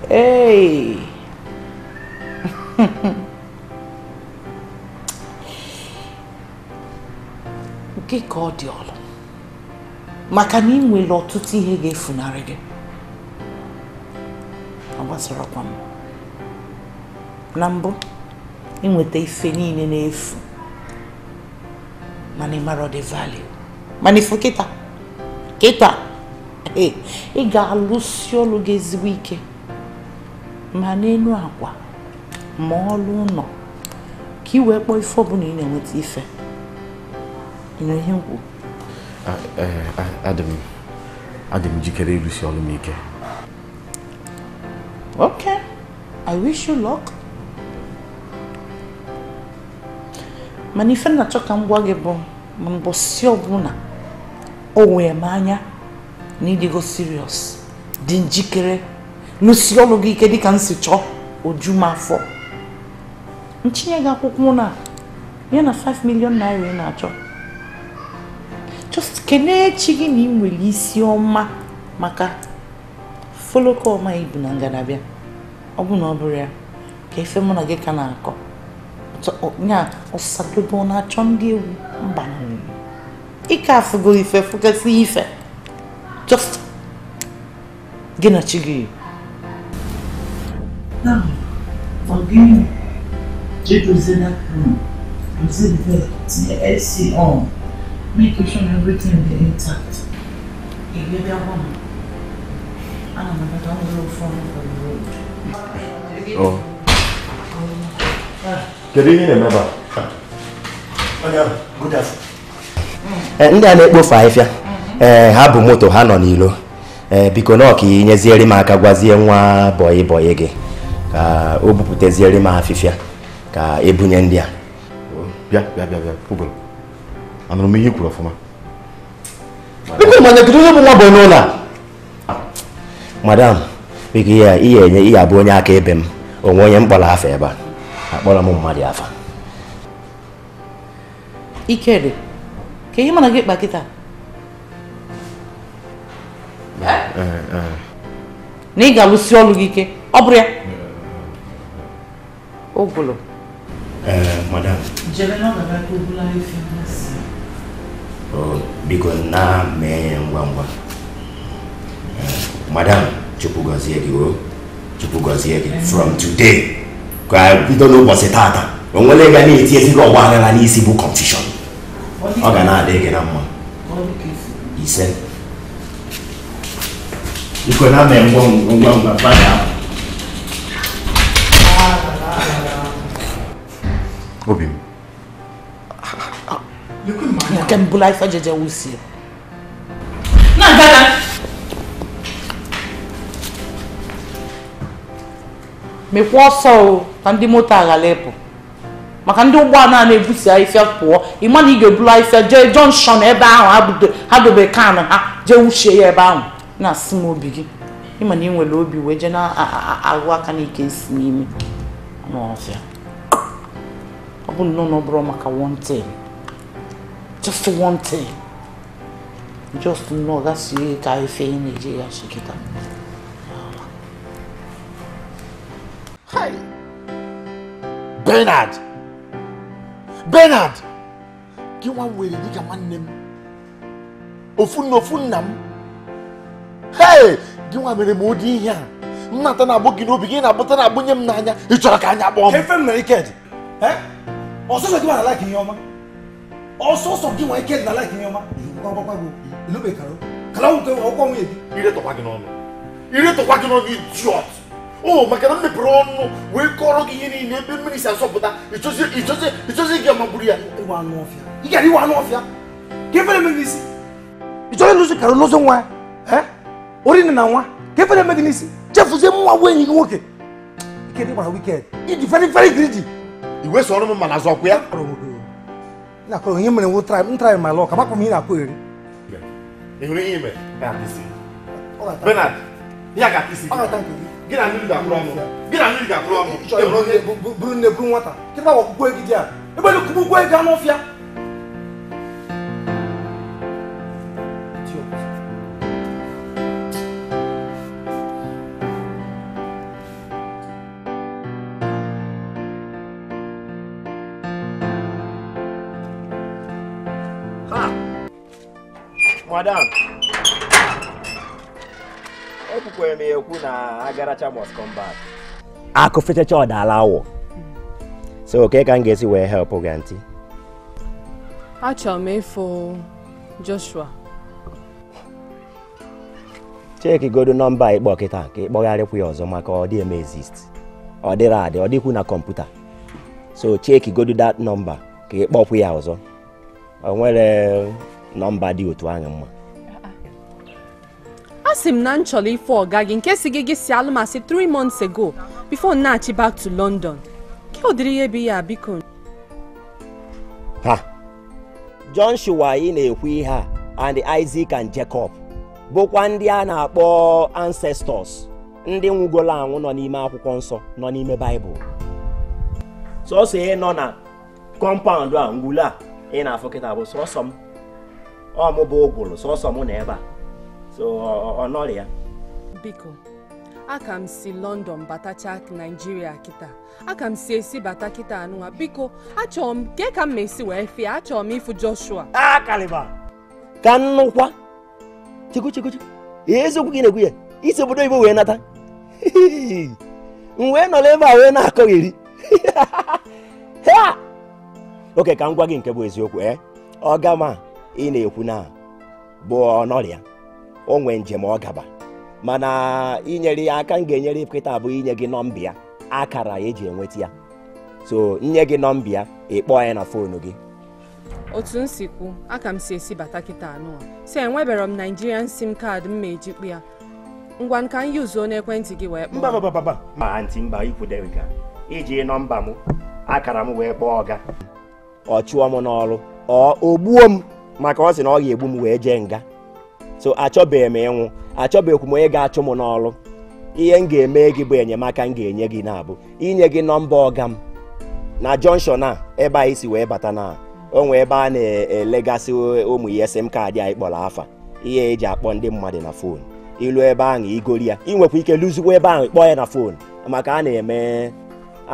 Hey! Nke ka ọ dị ọlụ maka na ị nwere ọtụtụ ihe ga-efunarị gị. Ọ gbasarakwa m na mbụ inweta ife niile na-efu mana ị mara the value. Mana ifu kịta kịta ị ga-alụsi ọlụ gị ezigbo ike ma n'elu akwa ma ọlụ ụlọ ka ị wee kpọọ ife ọbụla ị na-enweta ife. Ị nụrụ ihe m kwuru? Adị m njikere ịrụsi ọlụ m ike. Okay, I wish you luck. Mana ife na-achọ ka m gwa gị bụ ma mbọsị ọbụla o wee m anya na ịdịgo serious dị njikere lụsi ọlụ gị ike dịka m si chọọ oju m afọ. Ntinye gị akwụkwọ na ya na 5 million naira ị na-achọ. Just kelee chi gị na ị nwere isi ọma maka foloko ọma ibu na ngadabịa. Ọ bụ na ọ bụrụ ya ka ife mụ na gị ka na-akọ nya ọsadobe ọ na-achọ ndị egwu mba ike afụgo ife fụgasị ife. Just gị na chi gị. Now, forgive me. Dozie that room. Dozie the bed. Tinye AC on. Make sure everything be intact. Ị bịa gwa m. Ana m abata nwere ofu ọnụ for the road. Oh. Kedu ihe na-eme ebe a? Good afternoon. Ndị a na-ekpofu ahịfịa ha bụ moto ha nọ n'ilo. Biko na ọka inyeziere m aka gwazie nwa bọyị bọyị gị ka o bupụtaziere m afịfịa ka ebunye ndị a. Bịa bịa bịa bịa Ugolo. Anụrụ m ihe i kwuru ọfụma. Biko mana kedu onye bụ nwa bọyị n'ụlọ a? Madam, Biko ihe enye ihe abụ onye aka ebe m onwe onye mkpọrọ afa ebe a akpọrọ m mmadụ afa. Ikere, ka ihe mana gị kpa kịta? Na ị ga-alụsi ọlụ gị ike, ọ bụrụ ya? Ogolo. Madam. Oh, biko na mee ngwa ngwa. Madam, Chukwu gọzie gị o. Chukwu gọzie gị from today. Ka bido n'ụbọchị tata, o nwere ga na-eti ezigbo ọgba aghara n'isi bụ confusion. Ọ ga na-adị gị na mma. Ise. Biko na mee ngwa ngwa ngwa gbada. Obi m. Nke mbụla ife jeje wusie. Na gana. Mekwa ọsọ o ka ndị moto aghara ịpụ. Maka ndị ụgbọala na-ebusi ahịfịa pụọ, ịma na ị ga-ebulu ahịfịa jee jọnshọn ebe ahụ ha dobe kan ha jee wuchie ya ebe ahụ. Na-asị m obi gị. Ịma na ị nwere obi wee jee na-ahụ aka n'ike isi n'ime. N'ọfịa. Ọ bụ nnọọ na ọ bụrụ maka one thing. Just one thing. Just nnọọ gasie ka ahịfịa ị na-eje ya chikịta. Hi. Bernard. Bernard. Gị nwa were dịka nwanne m. Ofu nna ofu nna m. Hey, gị nwa mere m ụdị ihe a. Nnata na-agbụ gị n'obi gị na-agbụta na-agbụnye m n'anya. Ị chọrọ ka anya kpọọ m. Efe m mere Ikedi. Eh? Ọsọsọ gị nwa na like ihe ọma. Ọsọsọ gị nwa Ikedi na like ihe ọma. Gwagwagwa gị. Ilube karo. Kala nwute ọkwa nwunye gị. Ire tọkwa gị n'ọnụ. Ire tọkwa gị n'ọnụ idiot. Oh, maka na m mepere ọnụ wee kọrọ gị ihe niile ebe mmiri si asọpụta ịchọzi gị amagburu ya. Ịwa anụ ọfịa. Ị gara ịwa anụ ọfịa. Ka efe na-eme gị n'isi. Ị chọrọ ịlụzi karo lụzi nwa ya. Ori na nwa. Ka efe na-eme gị n'isi. Chefuzie mwa bụ enyi gị nwoke. Ikedi gbara wicked. Ị dị very very greedy. I wee sọrọ m mana azọkwa ya. Na-akọrọ ihe mere nwo try m try my luck. Amakwa m ihe na-akọ eri. Ị hụrụ ihe mere? Bernard, ya ga-ata isi gị. Gị na mmiri ga-akwụrụ ọnụ. Gị na mmiri ga-akwụrụ ọnụ. Bụrụ nne bụrụ nwata. Kịta ọgwụgwọ ego dị a. Ebe na kwụgwọ ego anụ ọfịa. Madam, ekwukwere m ekwu na Agaracha must come back. Akụ fechacha ọdala awọ. So ke ka m ga-esi wee help gị aunty? Achọrọ m ịfụ Joshua. Cheki godo nọmba ịkpọ kịta ka ịkpọgharịkwu ya ọzọ maka ọ dị eme exist. Ọ dịrị adị, ọ dịkwu na kọmputa. So cheki godo that nọmba ka ịkpọkwu ya ọzọ. O nwere nọmba dị otu ahụ mma. A sị m na m chọrọ ịfụ ọga gị nke si gị si alụmasị 3 months ago before nnachi back to London. Ke ụdịrị ihe bụ ya biko? Ha! Joshua ị na-ekwu ihe a and Isaac and Jacob bụkwa ndị a na-akpọ ancestors, ndị nwugolo anwụ nọ n'ime akwụkwọ nsọ nọ n'ime Baịbụl. Sọsọ ị nọ na kọmpaụndụ a ngwulu a ị na-afụ kịta bụ sọsọ m. Ọ mụ bụ ogwulu sọsọ mụ na ebe a. So ọ nọrọ ya. Biko, aka m si London batacha Nigeria kịta. Aka m si esi bata kịta anụnwa. Biko, achọrọ m ke ka m ma esi wee fie, achọrọ m ịfụ Joshua. A kalịba. Ka nnukwa. Chukwu chukwu chukwu. Eziokwu gị na-ekwu ya. Isi obodo oyibo wee nata. M wee nọrọ ebe a wee na-akọgheri. Oke ka m gwa gị nke bụ eziokwu ọga ma ị na-ekwu na bụ ọnọrịa. O nwee njem ọ gaba mana inyere ya aka m ga-enyere kịta bụ inye gị nọmba ya akara eji enweta ya. So nye gị nọmba ya ị kpọọ ya na foonu gị. Otu m si kwu aka m si esi bata kịta anụ a si enwebere m Nigerian sim card m ma ejikpu ya. Ngwa nka m yuzuo n'ekwentị gị wee kpọọ. Mba mba mba ma antị mba ikwudere ka iji nọmba m akara m wee kpọọ ọga. Ọ chụọ m n'ọrụ ọ ogbuo m maka ọ sị na ọ ga-egbu m wee jee nga. So achọbeghị m ịnwụ, achọbeghị m onye ga-achụ m n'ọrụ. Ihe m ga-eme gị bụ enyemaka m ga-enye gị na-abụ inye gị nọmba ọga m na junction a ebe anyị si wee bata na o nwee ebe a na-elegasị ụmụ ihe SIM kaadị anyị kpọrọ afa ihe eji akpọ ndị mmadụ na fon ilu ebe ahụ igori ya ị nwekwa ike lụzikwa ebe ahụ kpọọ ya na fon maka a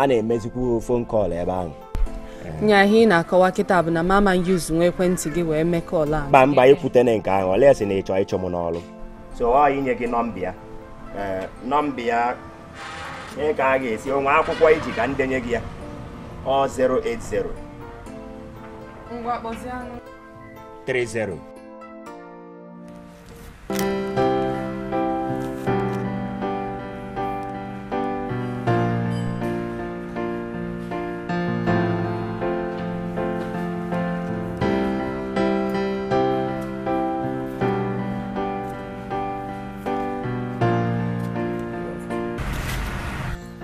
na-emezikwu fon kọl ebe ahụ. Nya ihe ị na-akọwa kịta bụ na mama yuzu nwa ekwentị gị wee mee kọl ahụ. Mba mba ikwutene nke ahụ ole sị na ịchọ ịchọ m n'ọrụ so ọ inye gị nọmba ya nọmba ya ihe ka a ga-esi onwe akwụkwọ iji ka ndenye gị ya ọ 080 ngwa kpọzie anụ 30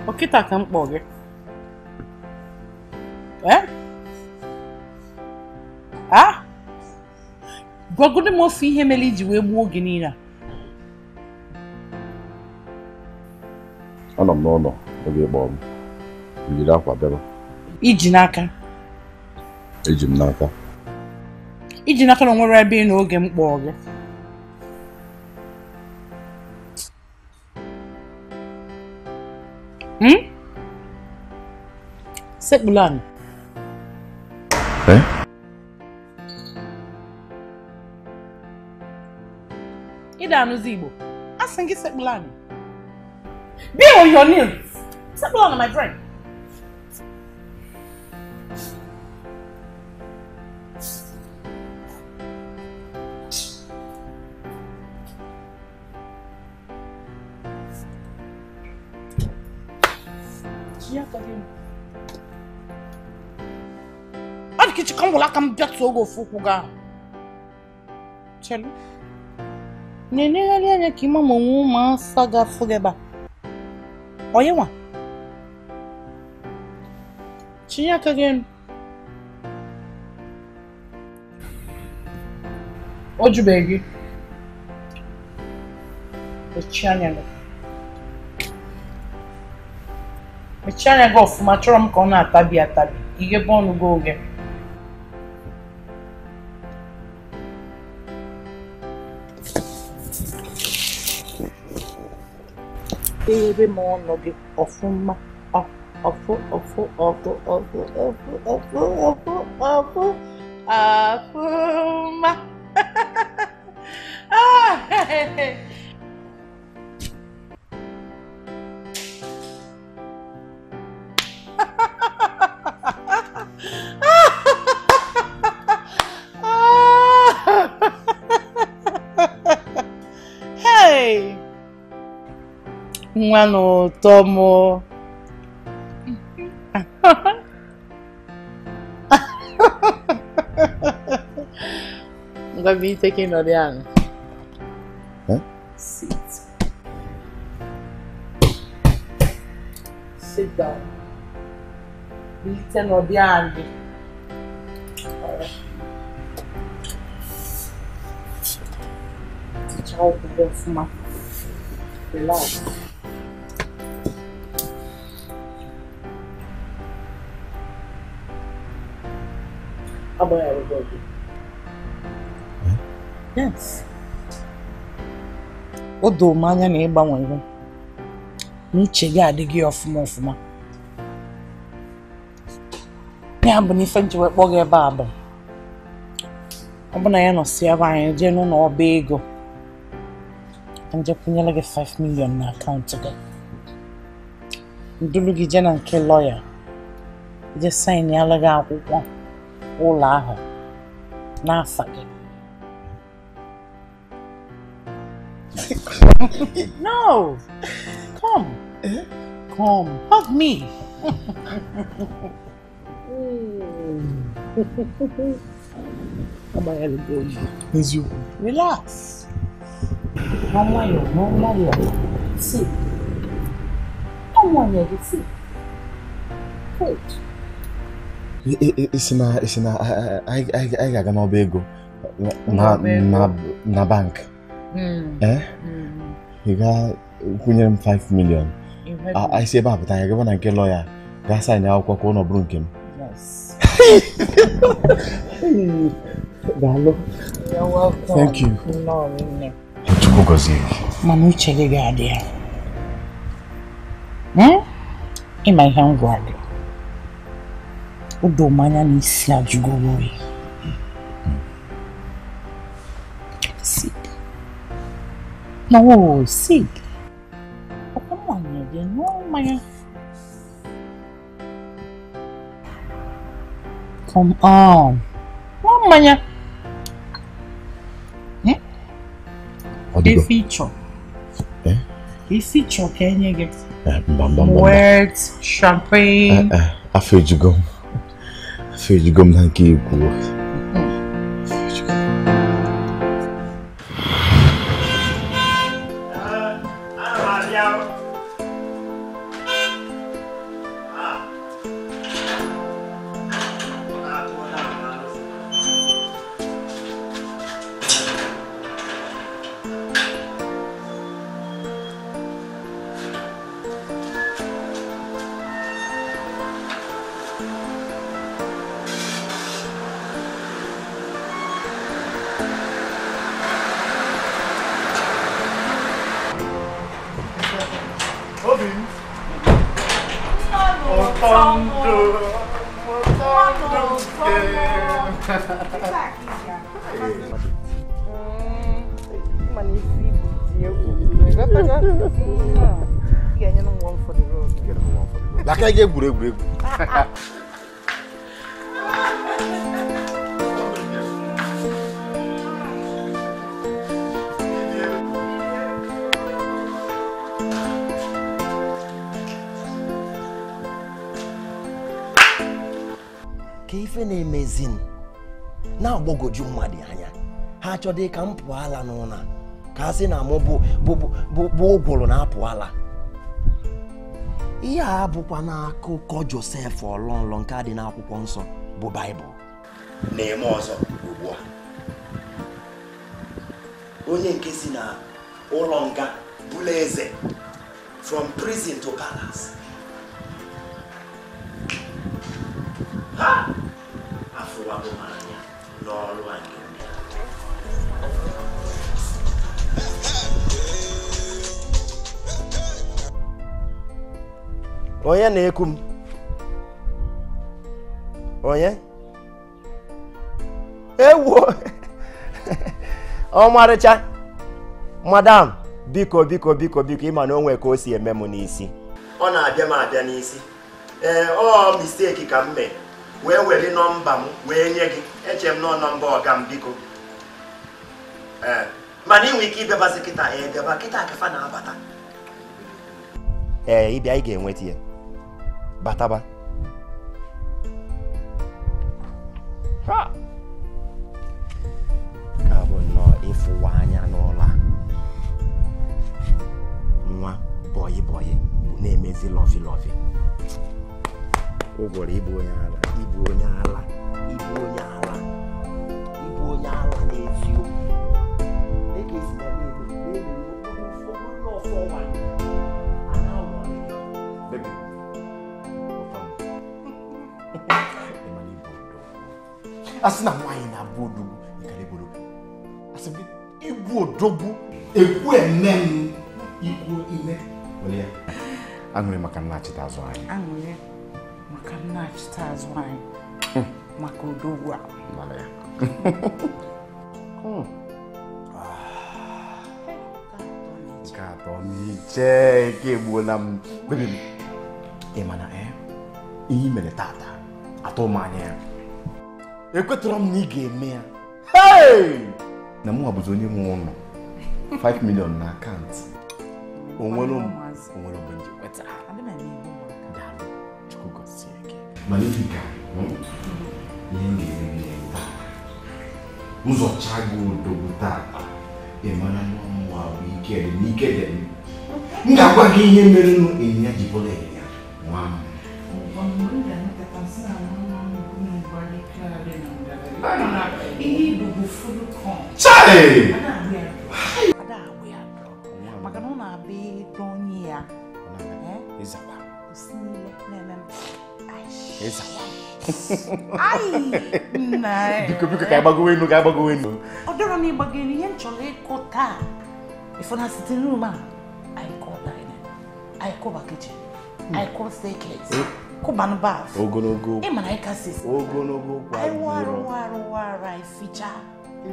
Ọkịta ka m kpọ gị. Ah? Gwagodi m ofe ihe mere iji wee gbuo oge niile a. Anọ m n'ụlọ oge ịkpọ m. M yiri akwa bịaba. Iji n'aka. Eji m n'aka. Iji n'aka na o nwere ebe ị nọ oge m kpọọ gị. Sekpulu anị. Ị da-anụzi Igbo. Asị gị sekpulu anị. Be on your knees. Sekpulu anị, my friend. Ọ dị ka ịchịkọ ngwụla aka m bịatuo oge ofu ụkwụ gị ahụ. Chelu. Na-enegharị anya ka ịma ma onwe ụmụasa ga-afụ gị ebe a. Onye nwa? Chinye aka gị elu. O jubeghị gị. Mechie anya gị. Mechie anya gị ọfụma, chọrọ m ka ọ na-atabi atabi. Ighebe ọnụ gị oge. Ebe m ọnụ gị ọfụma ọfụ ọfụ ọfụ ọfụ ọfụ ọfụ ọfụ ọfụ ọfụma. Hey! Nwa n'ụtọ m. Ngwa bụ ite ka ị nọrọ ya. Sit. Sit down. Bilite nọdị anị. Tichaa ụkwụ gị ọfụma. Relax. Yes. O doo m anya na ịgbanwego na uche gị adịghị ọfụma ọfụma. Ya bụ na ife nji wee kpọọ gị ebe a bụ ọ bụ na ya nọsi ebe anyị jee n'ụlọ ọba ego nje kwụnyere gị 5 million na akaụntụ gị. Ndulu gị jee na nke lọya jee saịnịala gị akwụkwọ ụlọ ahụ n'afa gị. No! Come. Come. Hug me. Relax. No nwayọ, no nwayọ. See. No nwayọ, see. Good. Isi na anyị ga-aga n'ọba ego na bank. Ị ga Kwụnyere m 5 million. I si ebe a pụta ya gaba na nke lọya gaa saịn akwụkwọ ka ụlọ bụrụ nke m. Yes. Daalụ. You're welcome. Thank you. No, nne. Chukwu gọzie gị. Mana uche gị ga-adị ya. Ịma ihe m gwara gị. O doo m anya na isi ajụgoro oyi. Sick. No, sick. Ọkwa mmanya gị ṅụọ mmanya. Come on. Ṅụọ mmanya. Ife ịchọ. Ife ịchọ ka enye gị. Mba. Words, champagne. Afọ ejugo m. Afọ ejugo m na nke ikwu. Egwuregwu. Ka ife na-emezin na-agbọgoju mmadụ anya ha achọdị ka m pụọ ala n'ụlọ ka a sị na mụ bụ ụgwụrụ na-apụ ala. Ihe a bụkwa n'akụkọ Josef ọlọnlọ nke a dị n'akwụkwọ nsọ bụ Baịbụl na-eme ọzọ ugbu a. Onye nke si na ụlọ nga bụla eze, from prison to palace. Ha afụwabụ m anya n'ọrụ a nke ndị a. Onye na-eku m? Onye? Ewo! Ọmarịcha! Madam, biko biko biko biko ịma na o nwee ka o si eme m n'isi. Ọ na-abịa m abịa n'isi. Ee, ọ misteki ka m mee. Wee were nọmba m wee nye gị. Eche m nọ nọmba ọga m biko. Ee, mana ị nwere ike ịbịabazi kịta, ee bịaba kịta kafa na-abata. Ee, ịbịa ị ga-enweta ya. Bataba. Ha! Ka bụ nnọọ ịfụwa anya n'ụlọ a. Nwa bọyị bọyị bụ na-emezi lọvi lọvi. Ụgwọrọ ịbụ onye ala, ịbụ onye ala, ịbụ onye ala, ịbụ onye ala n'eziokwu. Dịka esi na na-elu, na-elu, okpuru ọfọ ọwa. Asị na nwaanyị na-abụ odogwu ịkarịboro asị m ịbụ odogwu ekwu eme m ikwu ime were ya. Aṅụrị maka nnachite azụ anyị. Aṅụrị maka nnachite azụ anyị. Maka odogwu a. Mara ya. Nke atọ n'iche nke egbuola m. Baby m, ị ma na ihe i mere tata atụ m anya ya. Ekwetara m na ị ga-eme ya. Na mụ bụzi onye nwe ụlọ 5 million na akaụntụ. Onwere mgbe nji kweta. Daalụ, Chukwu gọzie gị. Mana ihe ka ihe m ga-eme gị taa. Nzọcha gị odogwu tata. Ị mara na ọmụwa bụ ike dị n'ike dị m. M ga-agwa gị ihe mere nụ ịnyịnya ji bụrụ ịnyịnya nwa m. Chai! Maka na ọ na-abịa ịdọ niile na-eme m. Ai! Biko biko ka ịgbagowe enu, ka ịgbagowe enu. Ọ dọrọ m ịgbago enu, ihe m chọrọ ịkụ taa. Ifu na sitting room a, anyị kụọ dining, anyị kụba kitchen, anyị kụọ staircase, kụbanụ bath. Ogologo. Ị ma na anyị kasị. Ogologo okwu Anyị adịrọ. warụ warụ warụ, anyị fichaa.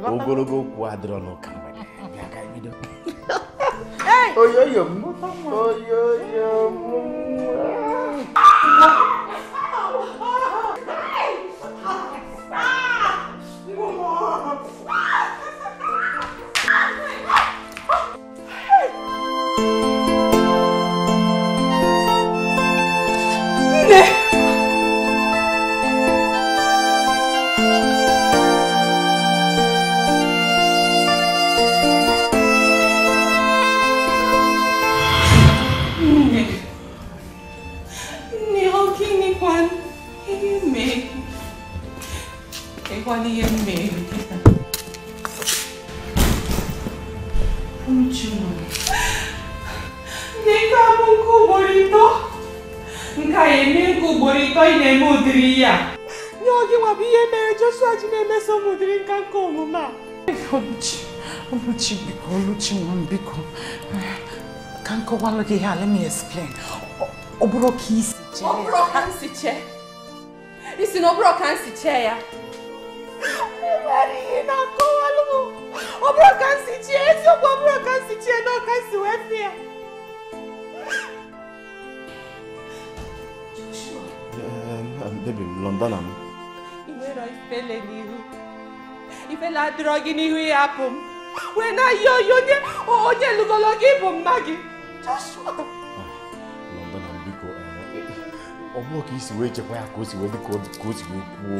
Ogologo okwu adịrọ n'ụka mgbede. Bịa ka anyị bido. Hey! Oyoyo m. Oyoyo m. Nne! Nne! Nne, ọ gịnịkwa ihe mee? Ịkwana ihe m mere kịta. Oluchi nwa m. Nne, nke a bụ nke ugboro ịtọ. Nke a eme nke ugboro ịtọ ị na-eme ụdịrị ihe a. Nye ọ gị nwa bụ ihe mere Joshua ji na-emeso m ụdịrị nka nke omume a. Oluchi, Oluchi biko, Oluchi nwa m biko. Ka m kọwalụ gị ihe a, let me explain. Ọ bụrụ ka isi chee. Ọ bụrụ ka m si chee. Isi na ọ bụrụ ka m si chee ya. Nwere ihe na-akọwalụ m. Ọ bụrụ ka m si chee, eziokwu ọ bụrụ ka m si chee na ọ ka m si wee fie ya. Joshua. Baby, London am. I nwere ifele n'ihu. Ifele adịrọ gị n'ihu ịhapụ m. Wee na-ayọ ọyọ onye onye lụgolo gị bụ mma gị. Joshua. London am biko. Ọ bụrụ ka isi wee chekwa ya ka o si wee dị ka o si wee kwuo.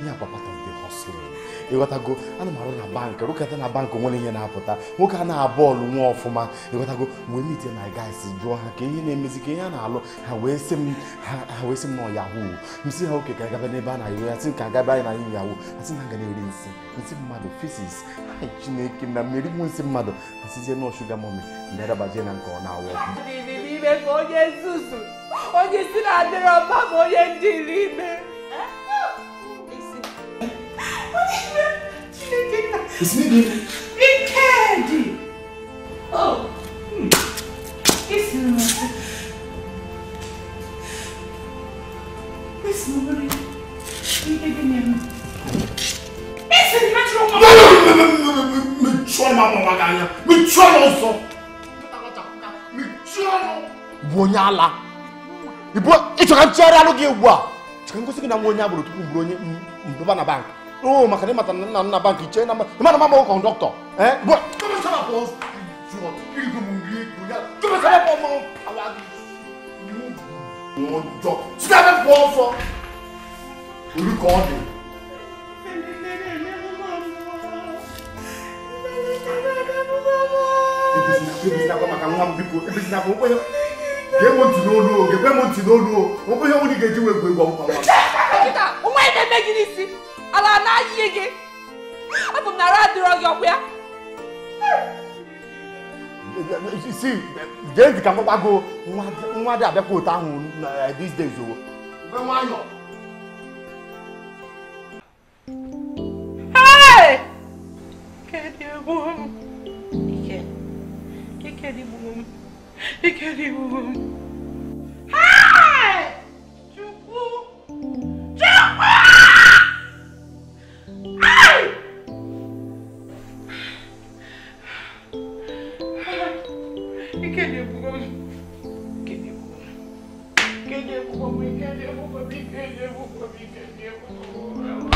Ihe akwa part of the hustling. Ịghọtago, ana m arụ na bank, rụkọta na bank nwere ihe na-apụta. Nwoke a na-abọọlụ nwa ọfụma. Ịghọtago, mgbe meet my guys jụọ ha ka ihe na-emezi ka ihe a na-alụ, ha wee sị m ha wee sị m nọ yahoo. M sị ha oke ka agaba n'ebe a na-ere ya, sị ka agaba anyị na yahoo. Ha sị na ha ga na-eri nsị, nsị mmadụ, feces. Hai Chineke na mmeri mụ nsị mmadụ. Ha sịzie nọ sugar mommy, ndị adabaje na nke ọ na-awụ ọkụ. Dịrị n'ime ka onye nzuzu, onye isi na-adịrọ mma bụ onye ndịrị ime. Isi n'ime. Ike dị. Oh. Isi n'ime. Isi n'ime. Ike dị n'ime. Isi n'ime chụrụ nwa. Mechie ọnụ ma gị anya. Mechie ọnụ ọsọ. Mechie ọnụ. Bụ onye ala. Ịbụ ịchọ ka m chegharịa alụ gị ugbu a. Chọ ka m gosi gị na nwa onye agboro tupu m bụrụ onye mbụba na bank. Oh, maka na ịmata na nna m na bank iche na ịma na mama kọndọktọ. Eh? Bụ Kịta, ụmụ anyị na-eme gị n'isi. Ala na-ayị gị. Abụ m na ara adịrọ gị ọkwa ya. Si, gee ntị ka m gwago nwa dị abịakwa otu ahụ these days o. Nwayọ. Hey! Ike dị egbu m. Ike. Ike dị egbu m. Ike dị egbu m. Hey! Chukwu! Chukwu! Hey! Ike dị egbu m. Ike dị egbu m. Ike dị egbu m. Ike dị egbu m. Ike dị egbu m. Ike dị egbu m.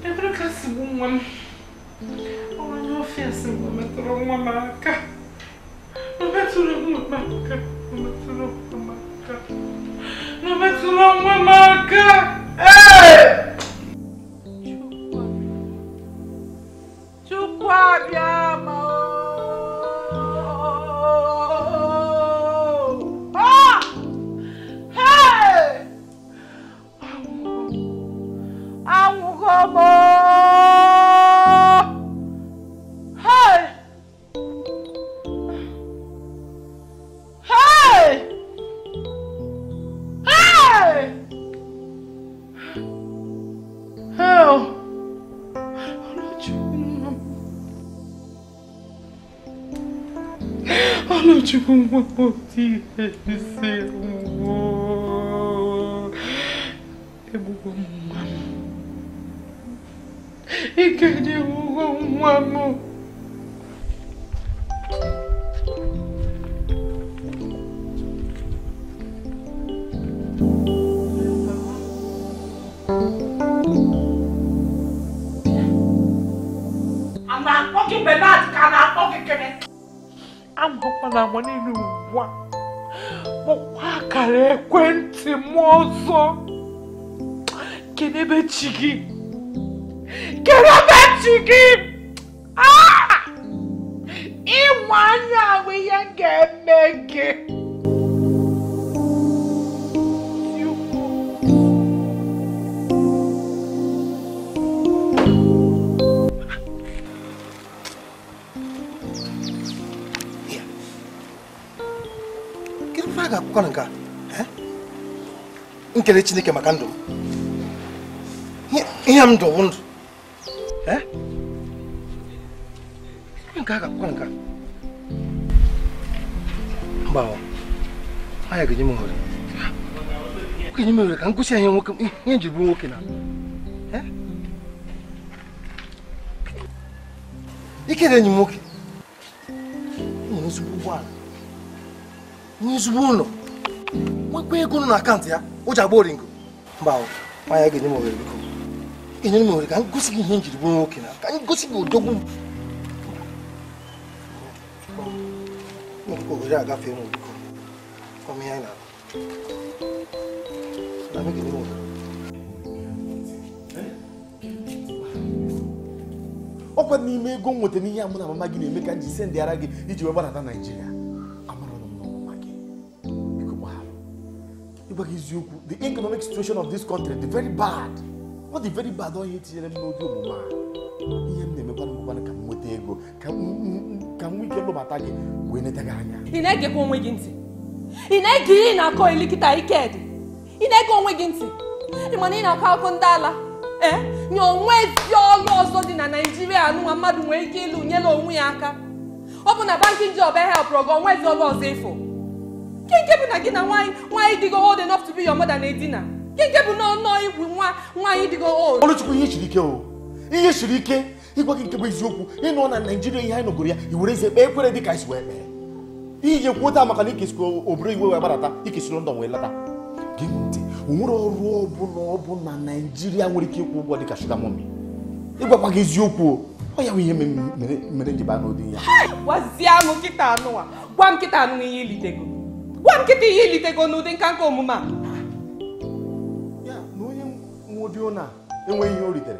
Ebere ka si gbu nwa m. Onye ọfịa si m metụrụ nwa m aka. O metụrụ nwa m aka. O metụrụ nwa m aka. O metụrụ nwa m aka. Ee! Chukwu abịa ma ooo. Ah! Hey! Anwụgo m ooo. Hey! Ọlụchukwu nwa m ihe isi egbugbo m nwa m. Ike dị egbugbo nwa m. Amakwana agba niile ugbu a kpọkwa akara ekwentị m ọzọ. Kedebe chi gị? Kedebe chi gị? Ịnwa anya ahụ ihe m ga-eme gị. Nkele Chineke maka ndụ m. Ihe m ndụ bụ ndụ. Nke a ga-akwụkwọ nke a. Mba, anya ga-enye m ohere. Ga-enye m ohere ka m gosi ya ihe nwoke ihe nji bụrụ nwoke na. Ike dị enyi m nwoke. Nwere ezigbo ụgbọala. Nwere ezigbo ụlọ. Nwekwa ego nọ na akaụntụ ya. O ji agba oringo. Mba, anya ga-enye m ohere biko. Ga-enye m ohere ka m gosi gị ihe njiri bụrụ nwoke na ka m gosi gị odogwu m. Ohere agafe m biko. Kọm ihe anyị na-akụ. Na m ga-enye m ohere. Ọkwa n'ime ego m nweta n'ihe a mụ na mama gị na-eme ka m ji sendị ara gị iji wee gbadata Naịjirịa. The economic situation of this country is very bad. What the very bad on here no do mama. Ihe m na-emekwa mkwana ka m nweta ego ka m nwee ike lụbata gị wee neta gị anya. Ị na-egekwa onwe gị ntị. Ị na-ege ihe ị na-akọ elikịta Ikedi. Ị na-ege onwe gị ntị. Ị ma na ị na-akọ akụkọ ndị ala. Nye onwe ezi ọrụ ọzọ dị na Naịjirịa anụnwa mmadụ nwere ike ịlụ nyere onwe ya aka. Ọ bụ na banking job helpụrụ gị onwe ezi ọrụ ọzọ ịfụ. Nke bụ na gị na nwaanyị dịgo old enough to be your mother na-edina. Nke bụ na ọnọ igwu nwaanyị dịgo old. Ọlụchukwu ihe siri ike o. Ihe siri ike ịgwa gị nke bụ eziokwu ịnọ na Naịjirịa ihe anyị nọgoro ya i were eze kpee ekwere dị ka anyị si wee kpee. Ije kwuo taa maka na ikesiri obere iwe wee gbadata ikesiri London wee lata. Gee m ntị, o nwere ọrụ ọbụla ọ bụ na Naịjirịa nwere ike ịkwụ ụgwọ dị ka sugar mommy. Ịgwakwa gị eziokwu o. Ọ ya bụ ihe mere nji baa n'ụdị ya. Gwazie m nkịta anụwa. Gwa m nkịta anụ ihe ilitego. Gwa m nkịta ihe ilitego n'ụdị nka nka omume a. Ya na onye nwe ụdị ụlọ a enweghị ihe o ritere.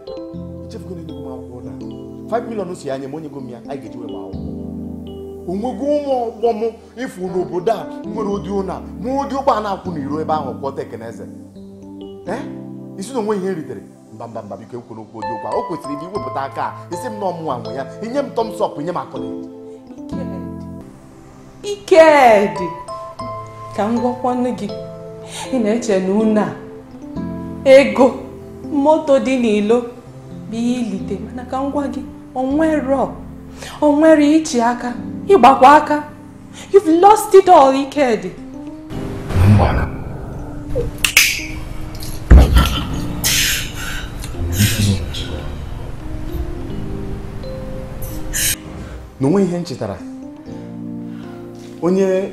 Ichefugo na enye m akwụkwọ ụlọ a. 5 million si ya nye m onye go m ya anyị ga-eji wee gbaa akwụkwọ. Onwego ụmụ ọgbọ m ịfụ n'obodo a nwere ụdị ụlọ a ma ụdị ụgbọ a na-akwụ n'iro ebe ahụ kwọta Ekeneze. Isi na onwe ihe ritere. Mba mba mba biko ekwena okwu ụdị okwu a. O kwesịrị ịdị iwepụta aka a isi m na ọmụnwa nwe ya inye m thumbs up nye m akọleji. Ikedi ka m gwakwanụ gị ị na-eche na unu a ego moto dị n'ilo bụ ihe ilite mana ka m gwa gị onwere ichi aka ịgbakwa aka. You've lost it all, Ikedi. Na onwe ihe m chetara onye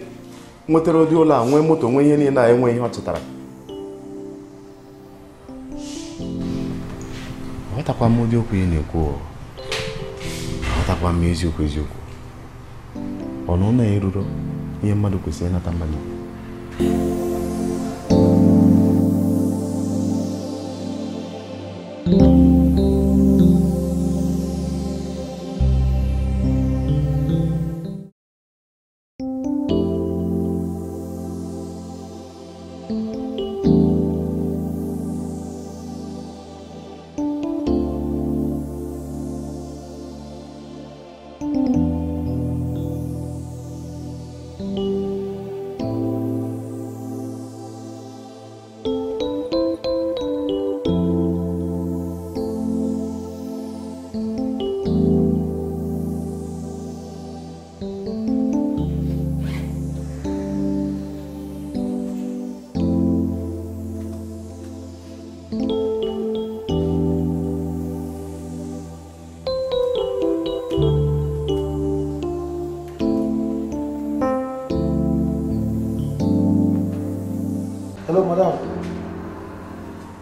nwetara ụdị ụlọ a nwee moto nwee ihe niile a enwe ihe ọ chetara. Aghọtakwa m ụdị okwu ị na-ekwu. Aghọtakwa m eziokwu eziokwu. Ọ na ụlọ eruro ihe mmadụ kwesịrị ịnata mmadụ.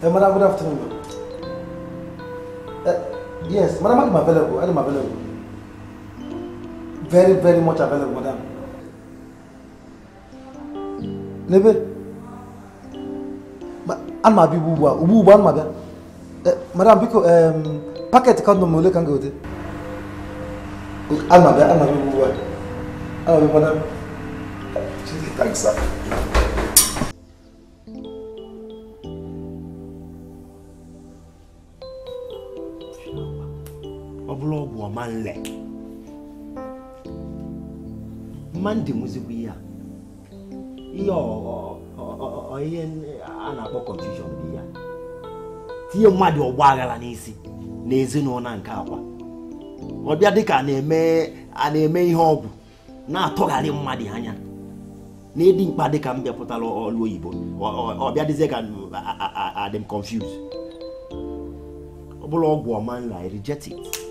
Madam, good afternoon. Yes, madam, I'm available. I'm available. Very, very much available, madam. Nebe, I'm a big boo, madam. Madam, because packet condom will can go there. I'm a big boo, madam. Thanks, sir. Manle mandi muzikwu ya ihe ihe a na-akpọ confusion bụ ya tinye mmadụ ọgba aghara n'isi na ezinụlọ nke akwa ọ bịa dịka a na-eme ihe ọgwụ na-atọgharị mmadụ anya na ịdị mkpa dịka m bịapụtara ọrụ oyibo ọ bịa dịzie ka adị m confused ọ bụrụ ọgwụ ọmanla I reject it.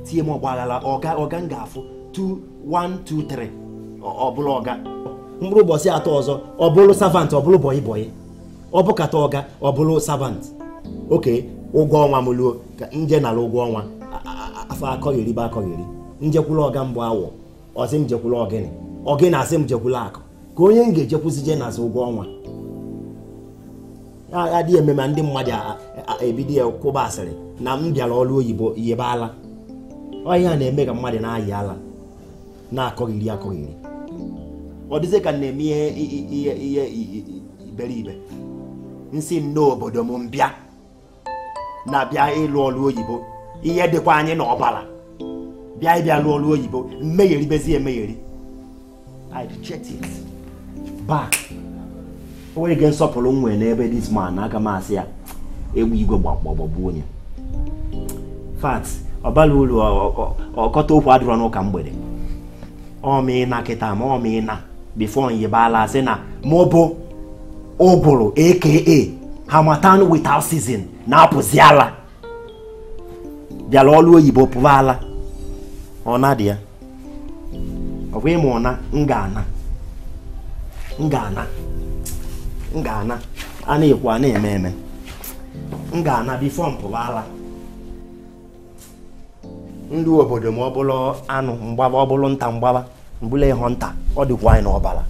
Tie m ọgbaghara ọga m ga-afụ 2 1 2 3 ọ bụrụ ọga mkpụrụ ụbọchị atọ ọzọ ọ bụrụ savant ọ bụrụ bọyị bọyị ọ bụkata ọga ọ bụrụ savant oke ụgwọ ọnwa m luo ka nje nara ụgwọ ọnwa afọ akọgheri bụ akọgheri njekwula ọga mbụ awọ ọsị m jekwula ọgịnị ọgịnị asị m jekwula akụ ka onye m ga-ejekwuzi je nazi ụgwọ ọnwa adịghị eme ma ndị mmadụ ebido ya kwụba asịrị na m bịara ọrụ oyibo yebe ala ọ ihe a na-eme ka mmadụ na-ayị ala na-akọghiri akọghiri ọ dịzị ka na-eme ihe ihe ihe iberibe nsị n'obodo m mbịa na-abịa ịlụ ọrụ oyibo ihe dịkwa anyị n'ọbara bịa ịbịa lụọ ọrụ oyibo mmegheribezi emegheri I reject it back o nwere nsọpụrụ m nwere n'ebe this man aka m asị ya egwu igwe gbagbagbu onye fat ọbala uru ọkọta okwu adịrọ n'ụka mgbede ọmịna kịta ma ọmịna before nyebala sị na mụ bụ ụgụrụ aka harmattan without season na-apụzi ala bịara ọrụ oyibo pụba ala ọ na-adị ya ọkwa ịma ọna m ga-ana m ga-ana m ga-ana a na-ekwu a na-eme eme m ga-ana before m pụba ala ndị obodo ma ọ bụrụ anụ mgbaba ọ bụrụ nta mgbaba mbụla ịhụ nta ọ dịkwa anyị n'ọbara.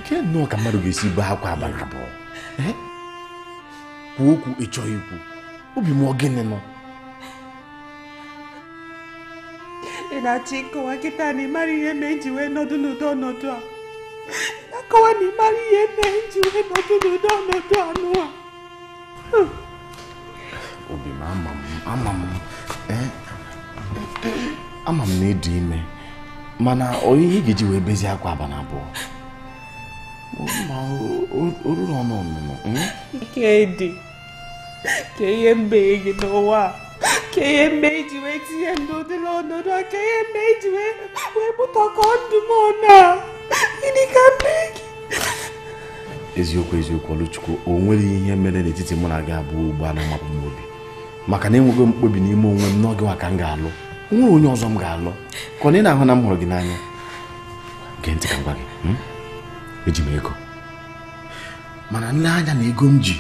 Ke nnọọ ka mmadụ ga-esi bee akwa abalị abụọ kwuo okwu ị chọghị ikwu obi m ọ gịnị nọ ị na-achọ ịkọwa kịta na ị mara ihe mee ji wee nọdụ n'ụdị ọnọdụ a akọwa na ị mara ihe mee ji wee nọdụ n'ụdị ọnọdụ a nụwa obi m ama m ama m na ịdị ime mana ọ ihe ị ga-eji wee bezie akwa abalị abụọ ma o ruru ọnụ ọnụnụ Ikedi ka ihe mbe gị n'ụwa Ka ihe mme iji wee tinye m n'ụdịrị ọnọdụ a, ka ihe mme iji wee bụtọkọ ndụ m ọnụ a. Gịnị ka mme gị? Eziokwu eziokwu Oluchukwu, o nwere ihe mere n'etiti mụ na gị abụọ ugbu a na-amapụ m obi. Maka na enwego mkpebi n'ime onwe m n'oge nwa ka m ga-alụ. O nwere onye ọzọ m ga-alụ. Ka ọ na ị na-ahụ na m hụrụ gị n'anya. Gee ntị ka m gwa gị, eji m ego. Mana nle anya na ego m ji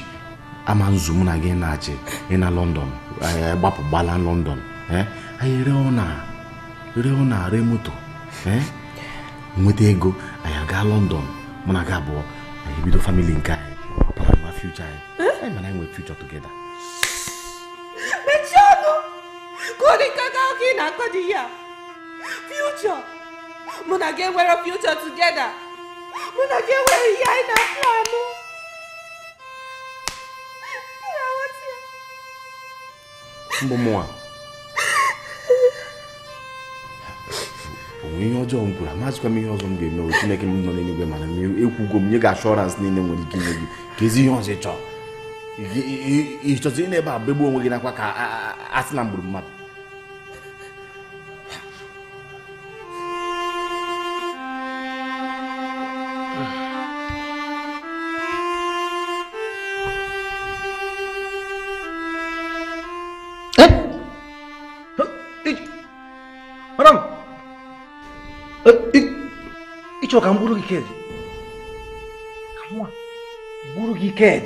ama nzu mụ na gị na-achị ị na London, gbapụ gbala London. Anyị ree ụna ree moto, nweta ego, anyị aga London, mụ na gị abụọ. Anyị bido family nke anyị, plan our future anyị. Anyị mana anyị nwere future together. Mechie ọnụ! Ka ọ dị ka ka ị na-akọ dị ya. Future! Mụ na gị enwere future together. Mụ na gị enwere ihe anyị na-aplanụ. Mbụ mụnwa. O nwere ihe ọjọọ m kwuru, amazịkwa m ihe ọzọ m ga-eme. O Chineke m nọ n'eluigwe mana m ekwugo m nye gị ashọransị niile nwere ike inye gị. Ka ezi ihe ọzọ ị chọrọ. Ị chọziri ị na-ebe a begbuo onwe gị nakwa ka a sị na m gburu mmadụ. Madam, ị chọrọ ka m bụrụ gị ked? Ka mụ bụrụ gị ked?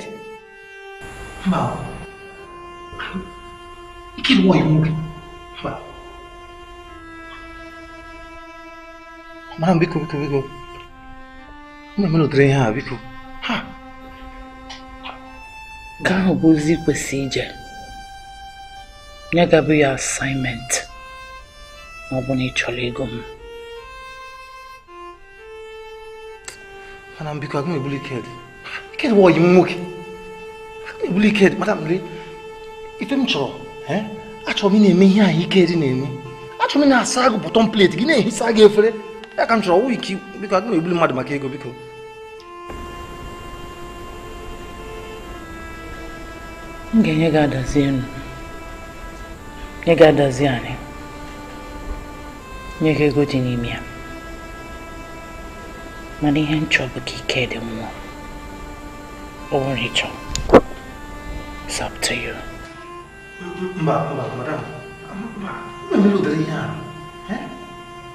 Mba, ike bụ ọyị nwoke. Mba. Madam, biko, biko, biko. M na-eme n'ụdịrị ihe a, biko. Ha! Nke ahụ bụ ozi kwesị ije. Nye gabụ ya assignment. Ma ọ bụ na ị chọrọ ego m. Madam, biko, aga m ebuli Ikedi. Ikedi bụ ọyị m nwoke. Aga m ebuli Ikedi. Madam, lee, ife m chọrọ, achọrọ m ị na-eme ihe ahụ Ikedi na-eme. Achọrọ m ị na-asa gị bọtọn plate gị na-ehisa gị efere. Ya ka m chọrọ, ọwụ ike, biko, aga m ebuli mmadụ maka ego, biko. M ga-enye gị adazi enu. Nye gị adazi anị. Nye gị ego dị n'ime ya. Mana ihe m chọrọ bụ ka Ikedi nwụọ. Ọ bụrụ na ị chọrọ, it's up to you. Mba, mba, madam. Mba, m na-emere ụdịrị ihe a.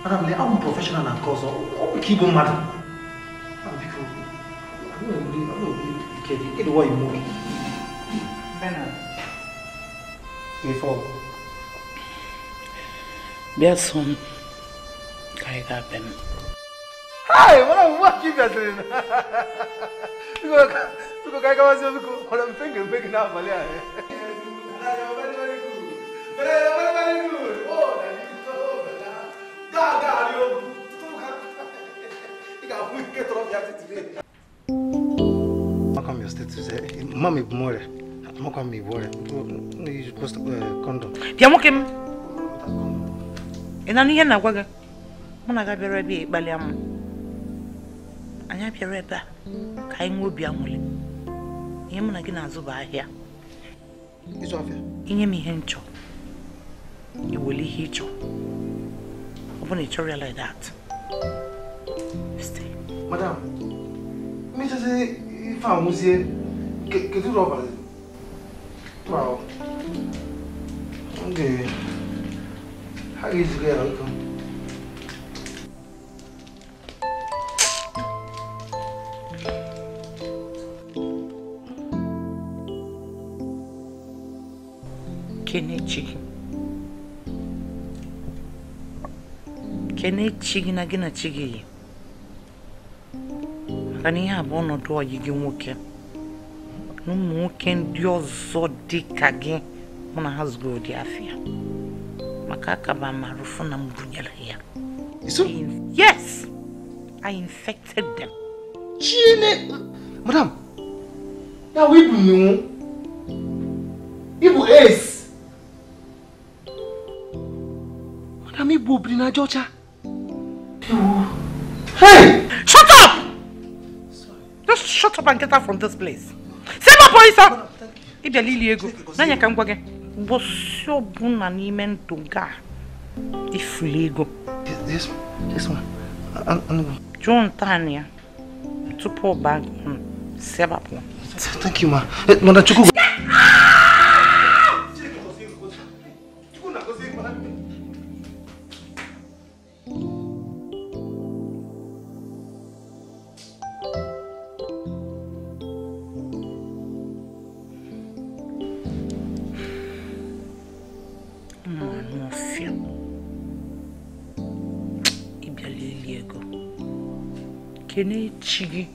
Madam, lee, abụ m prọfeshọnal na nke ọzọ. Ọ bụ ka igbu mmadụ. Madam, biko, aga m ebuli Ikedi. Ikedi wọ iwu nwoke. Bernard. Ife ọ. Bịa so m ka anyị gaa be m. Hi, madam, what you bịaziri na? Biko, ka anyị gawazie, biko. Madam, mfe mfe n'abalị a. Very, very good. Very, very, very good. Oh, ga ga arịọ. Ị ga-ahụ ike tọrọ bịa today. Maka m your status, mama ebu m ọrịa. Amakwa m ibu ọrịa. Condom. Bịa nwoke m. Ị na-anụ ihe na-agwa gị? Mụ na gị abịara ebe a ịkpali amụ. Anyị abịara ebe a ka anyị nwee obi aṅụrị. Ihe mụ na gị na-azụ bụ ahịa. Ịzụ afịa? Inye m ihe m chọrọ. I were ihe ị chọrọ. Ọ bụ na ị chọrọ ya like that. Stay. Madam, mmechazi ife anwụzie, kedu uru ọ bara? Wow. Ha ga-eziga ya biko. Kene chi gị. Kene chi gị na gị na chi gị yi. Maka na ihe a bụ ọnọdụ ọyị gị nwoke. Na ụmụ nwoke ndị ọzọ dị ka gị mụ na ha zụgo ụdị afịa. Maka akaba m arụfụ na m bunyere ya. Yes! I infected them. Chine! Madam, ya wụ ibu mminwu. Ibu ace. Madam, ibu obiri na aja ọcha. Hey! Shut up! Sorry. Just shut up and get out from this place. Sema police! Ibia lili ego. Nanya ka m gwa gị. Ụbọchị ọbụla n'ime ndụ gị a ifuli ego. Yes, ma. Jụọ ntaanị ya tupu ọ baa gị ọnụ, si ebe a pụọ. Thank you, ma. Mana Chukwu. Kene chi gị.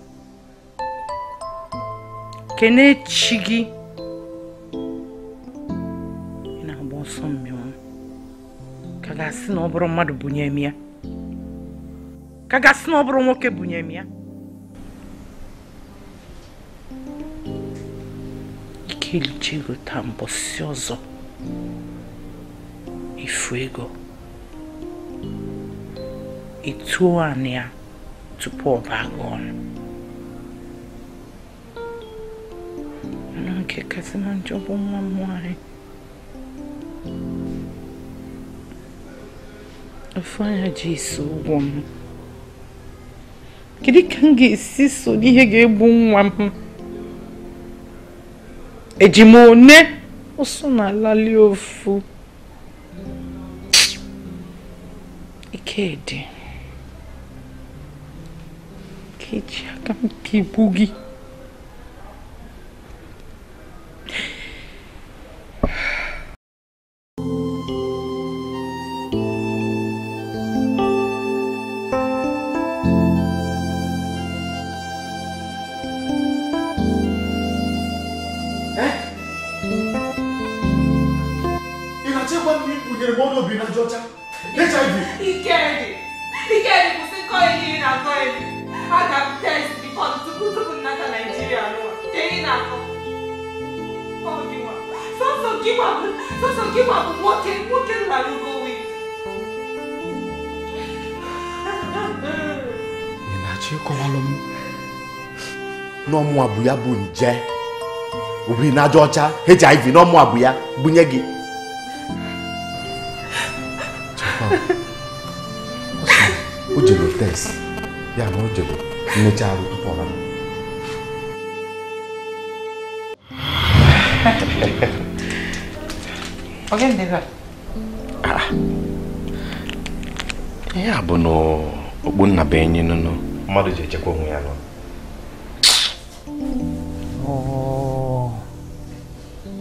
Kene chi gị. Ị na-agba ọsọ mmịnwụ. Ka ga-asị na ọ bụrụ mmadụ bunye m ya. Ka ga-asị na ọ bụrụ nwoke bunye m ya. Ike eliche ego taa mbọsị ọzọ. Ifu ego. Ituo anị ya tupu ọ baa gị ọnụ. Mana nke kasị na njọ bụ nwa m nwaanyị. Ofu anya ji isi ụgwọ m. Kedu ka m ga-esi so n'ihe ga-egbu nwa m? Eji m one ụsụ na-alali ofu. Ikedi. Eji aka m pigbu gị. Ị na-achọ ịgwa m na ị kpunyere m ọnụ obi na aja ọcha? HIV. Ikedi! Ikedi, kwụsị nkọ enyi na-akọ enyi. I got test before the tupu nata Nigeria no. Ke ina ko. Oh giwa. So giwa. So giwa nwoke nwoke na you go with. Ị na-achọ ịkọwalụ m na ọmụ abụ ya bụ nje obi na aja ọcha HIV na ọmụ abụ ya bunye gị. Chekwa. O jere test. Ya na o jere mmecha arụ tupu ọ nata. Ihe a bụ na okpu nna be enyi nụnụ mmadụ ji echekwa onwe ya nọ.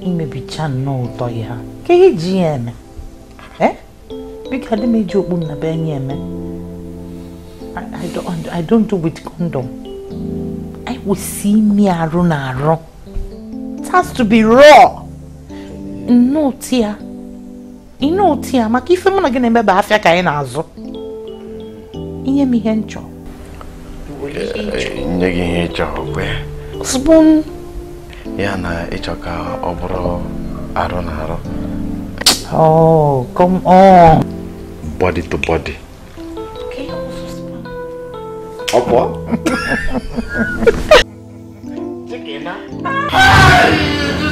Imebicha nnọọ ụtọ ya. Ka ihe ji ya eme? Biko adị m eji okpu nna be enyi eme. I don't do with condom. I will see me arụ na arụ. It has to be raw. No tia. Ino tia maka ife mụ na gị na-eme bụ afịa ka anyị na-azụ. Inye m ihe nchọ. Nye gị ihe ịchọ okwe. Spoon. Ya na ịchọ ka ọ bụrụ arụ na arụ. Oh, come on. Body to body. Ọ̀pọ̀. Chicken.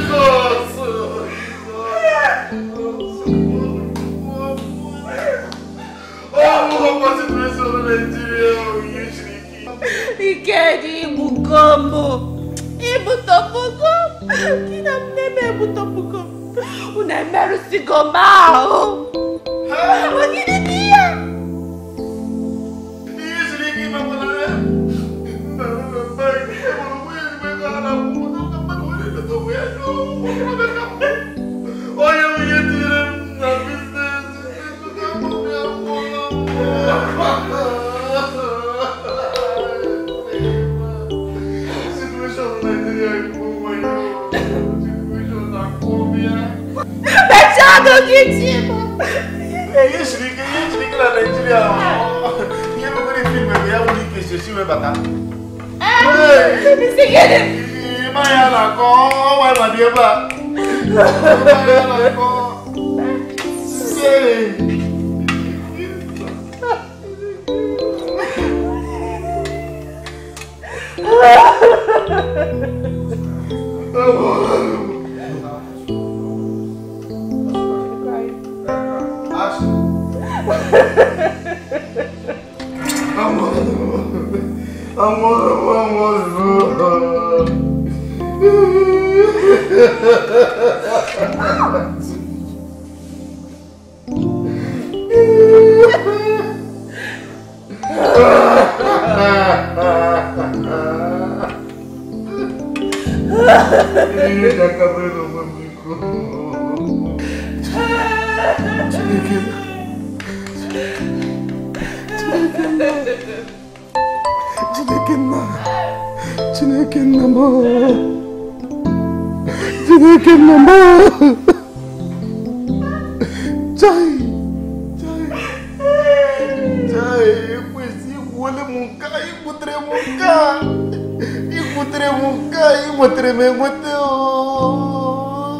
Jesus! Ikedi igbugo m. Igbutopugo m. Gị na nne m egbutopugo m. Unu emerụsigo m ahụ. Ogidi dị ya. Amor. Chineke nna m. Chai! Chai! Chai! Ekwesị igwuole m nke a, igwutere m nke a. Igwutere m nke a, inwetere m enweta ooo.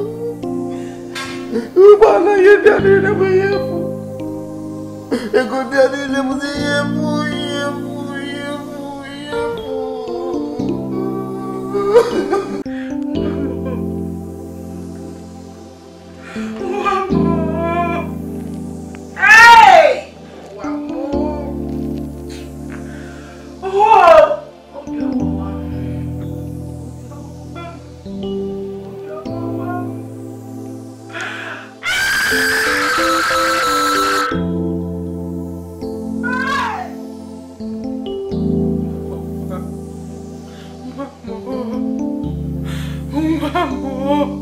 Ụgbọala ihe ndị a niile bụ ihe efu. Ego ndị a niile bụzi ihe efu, ihe efu, ihe efu, ihe efu. Mama.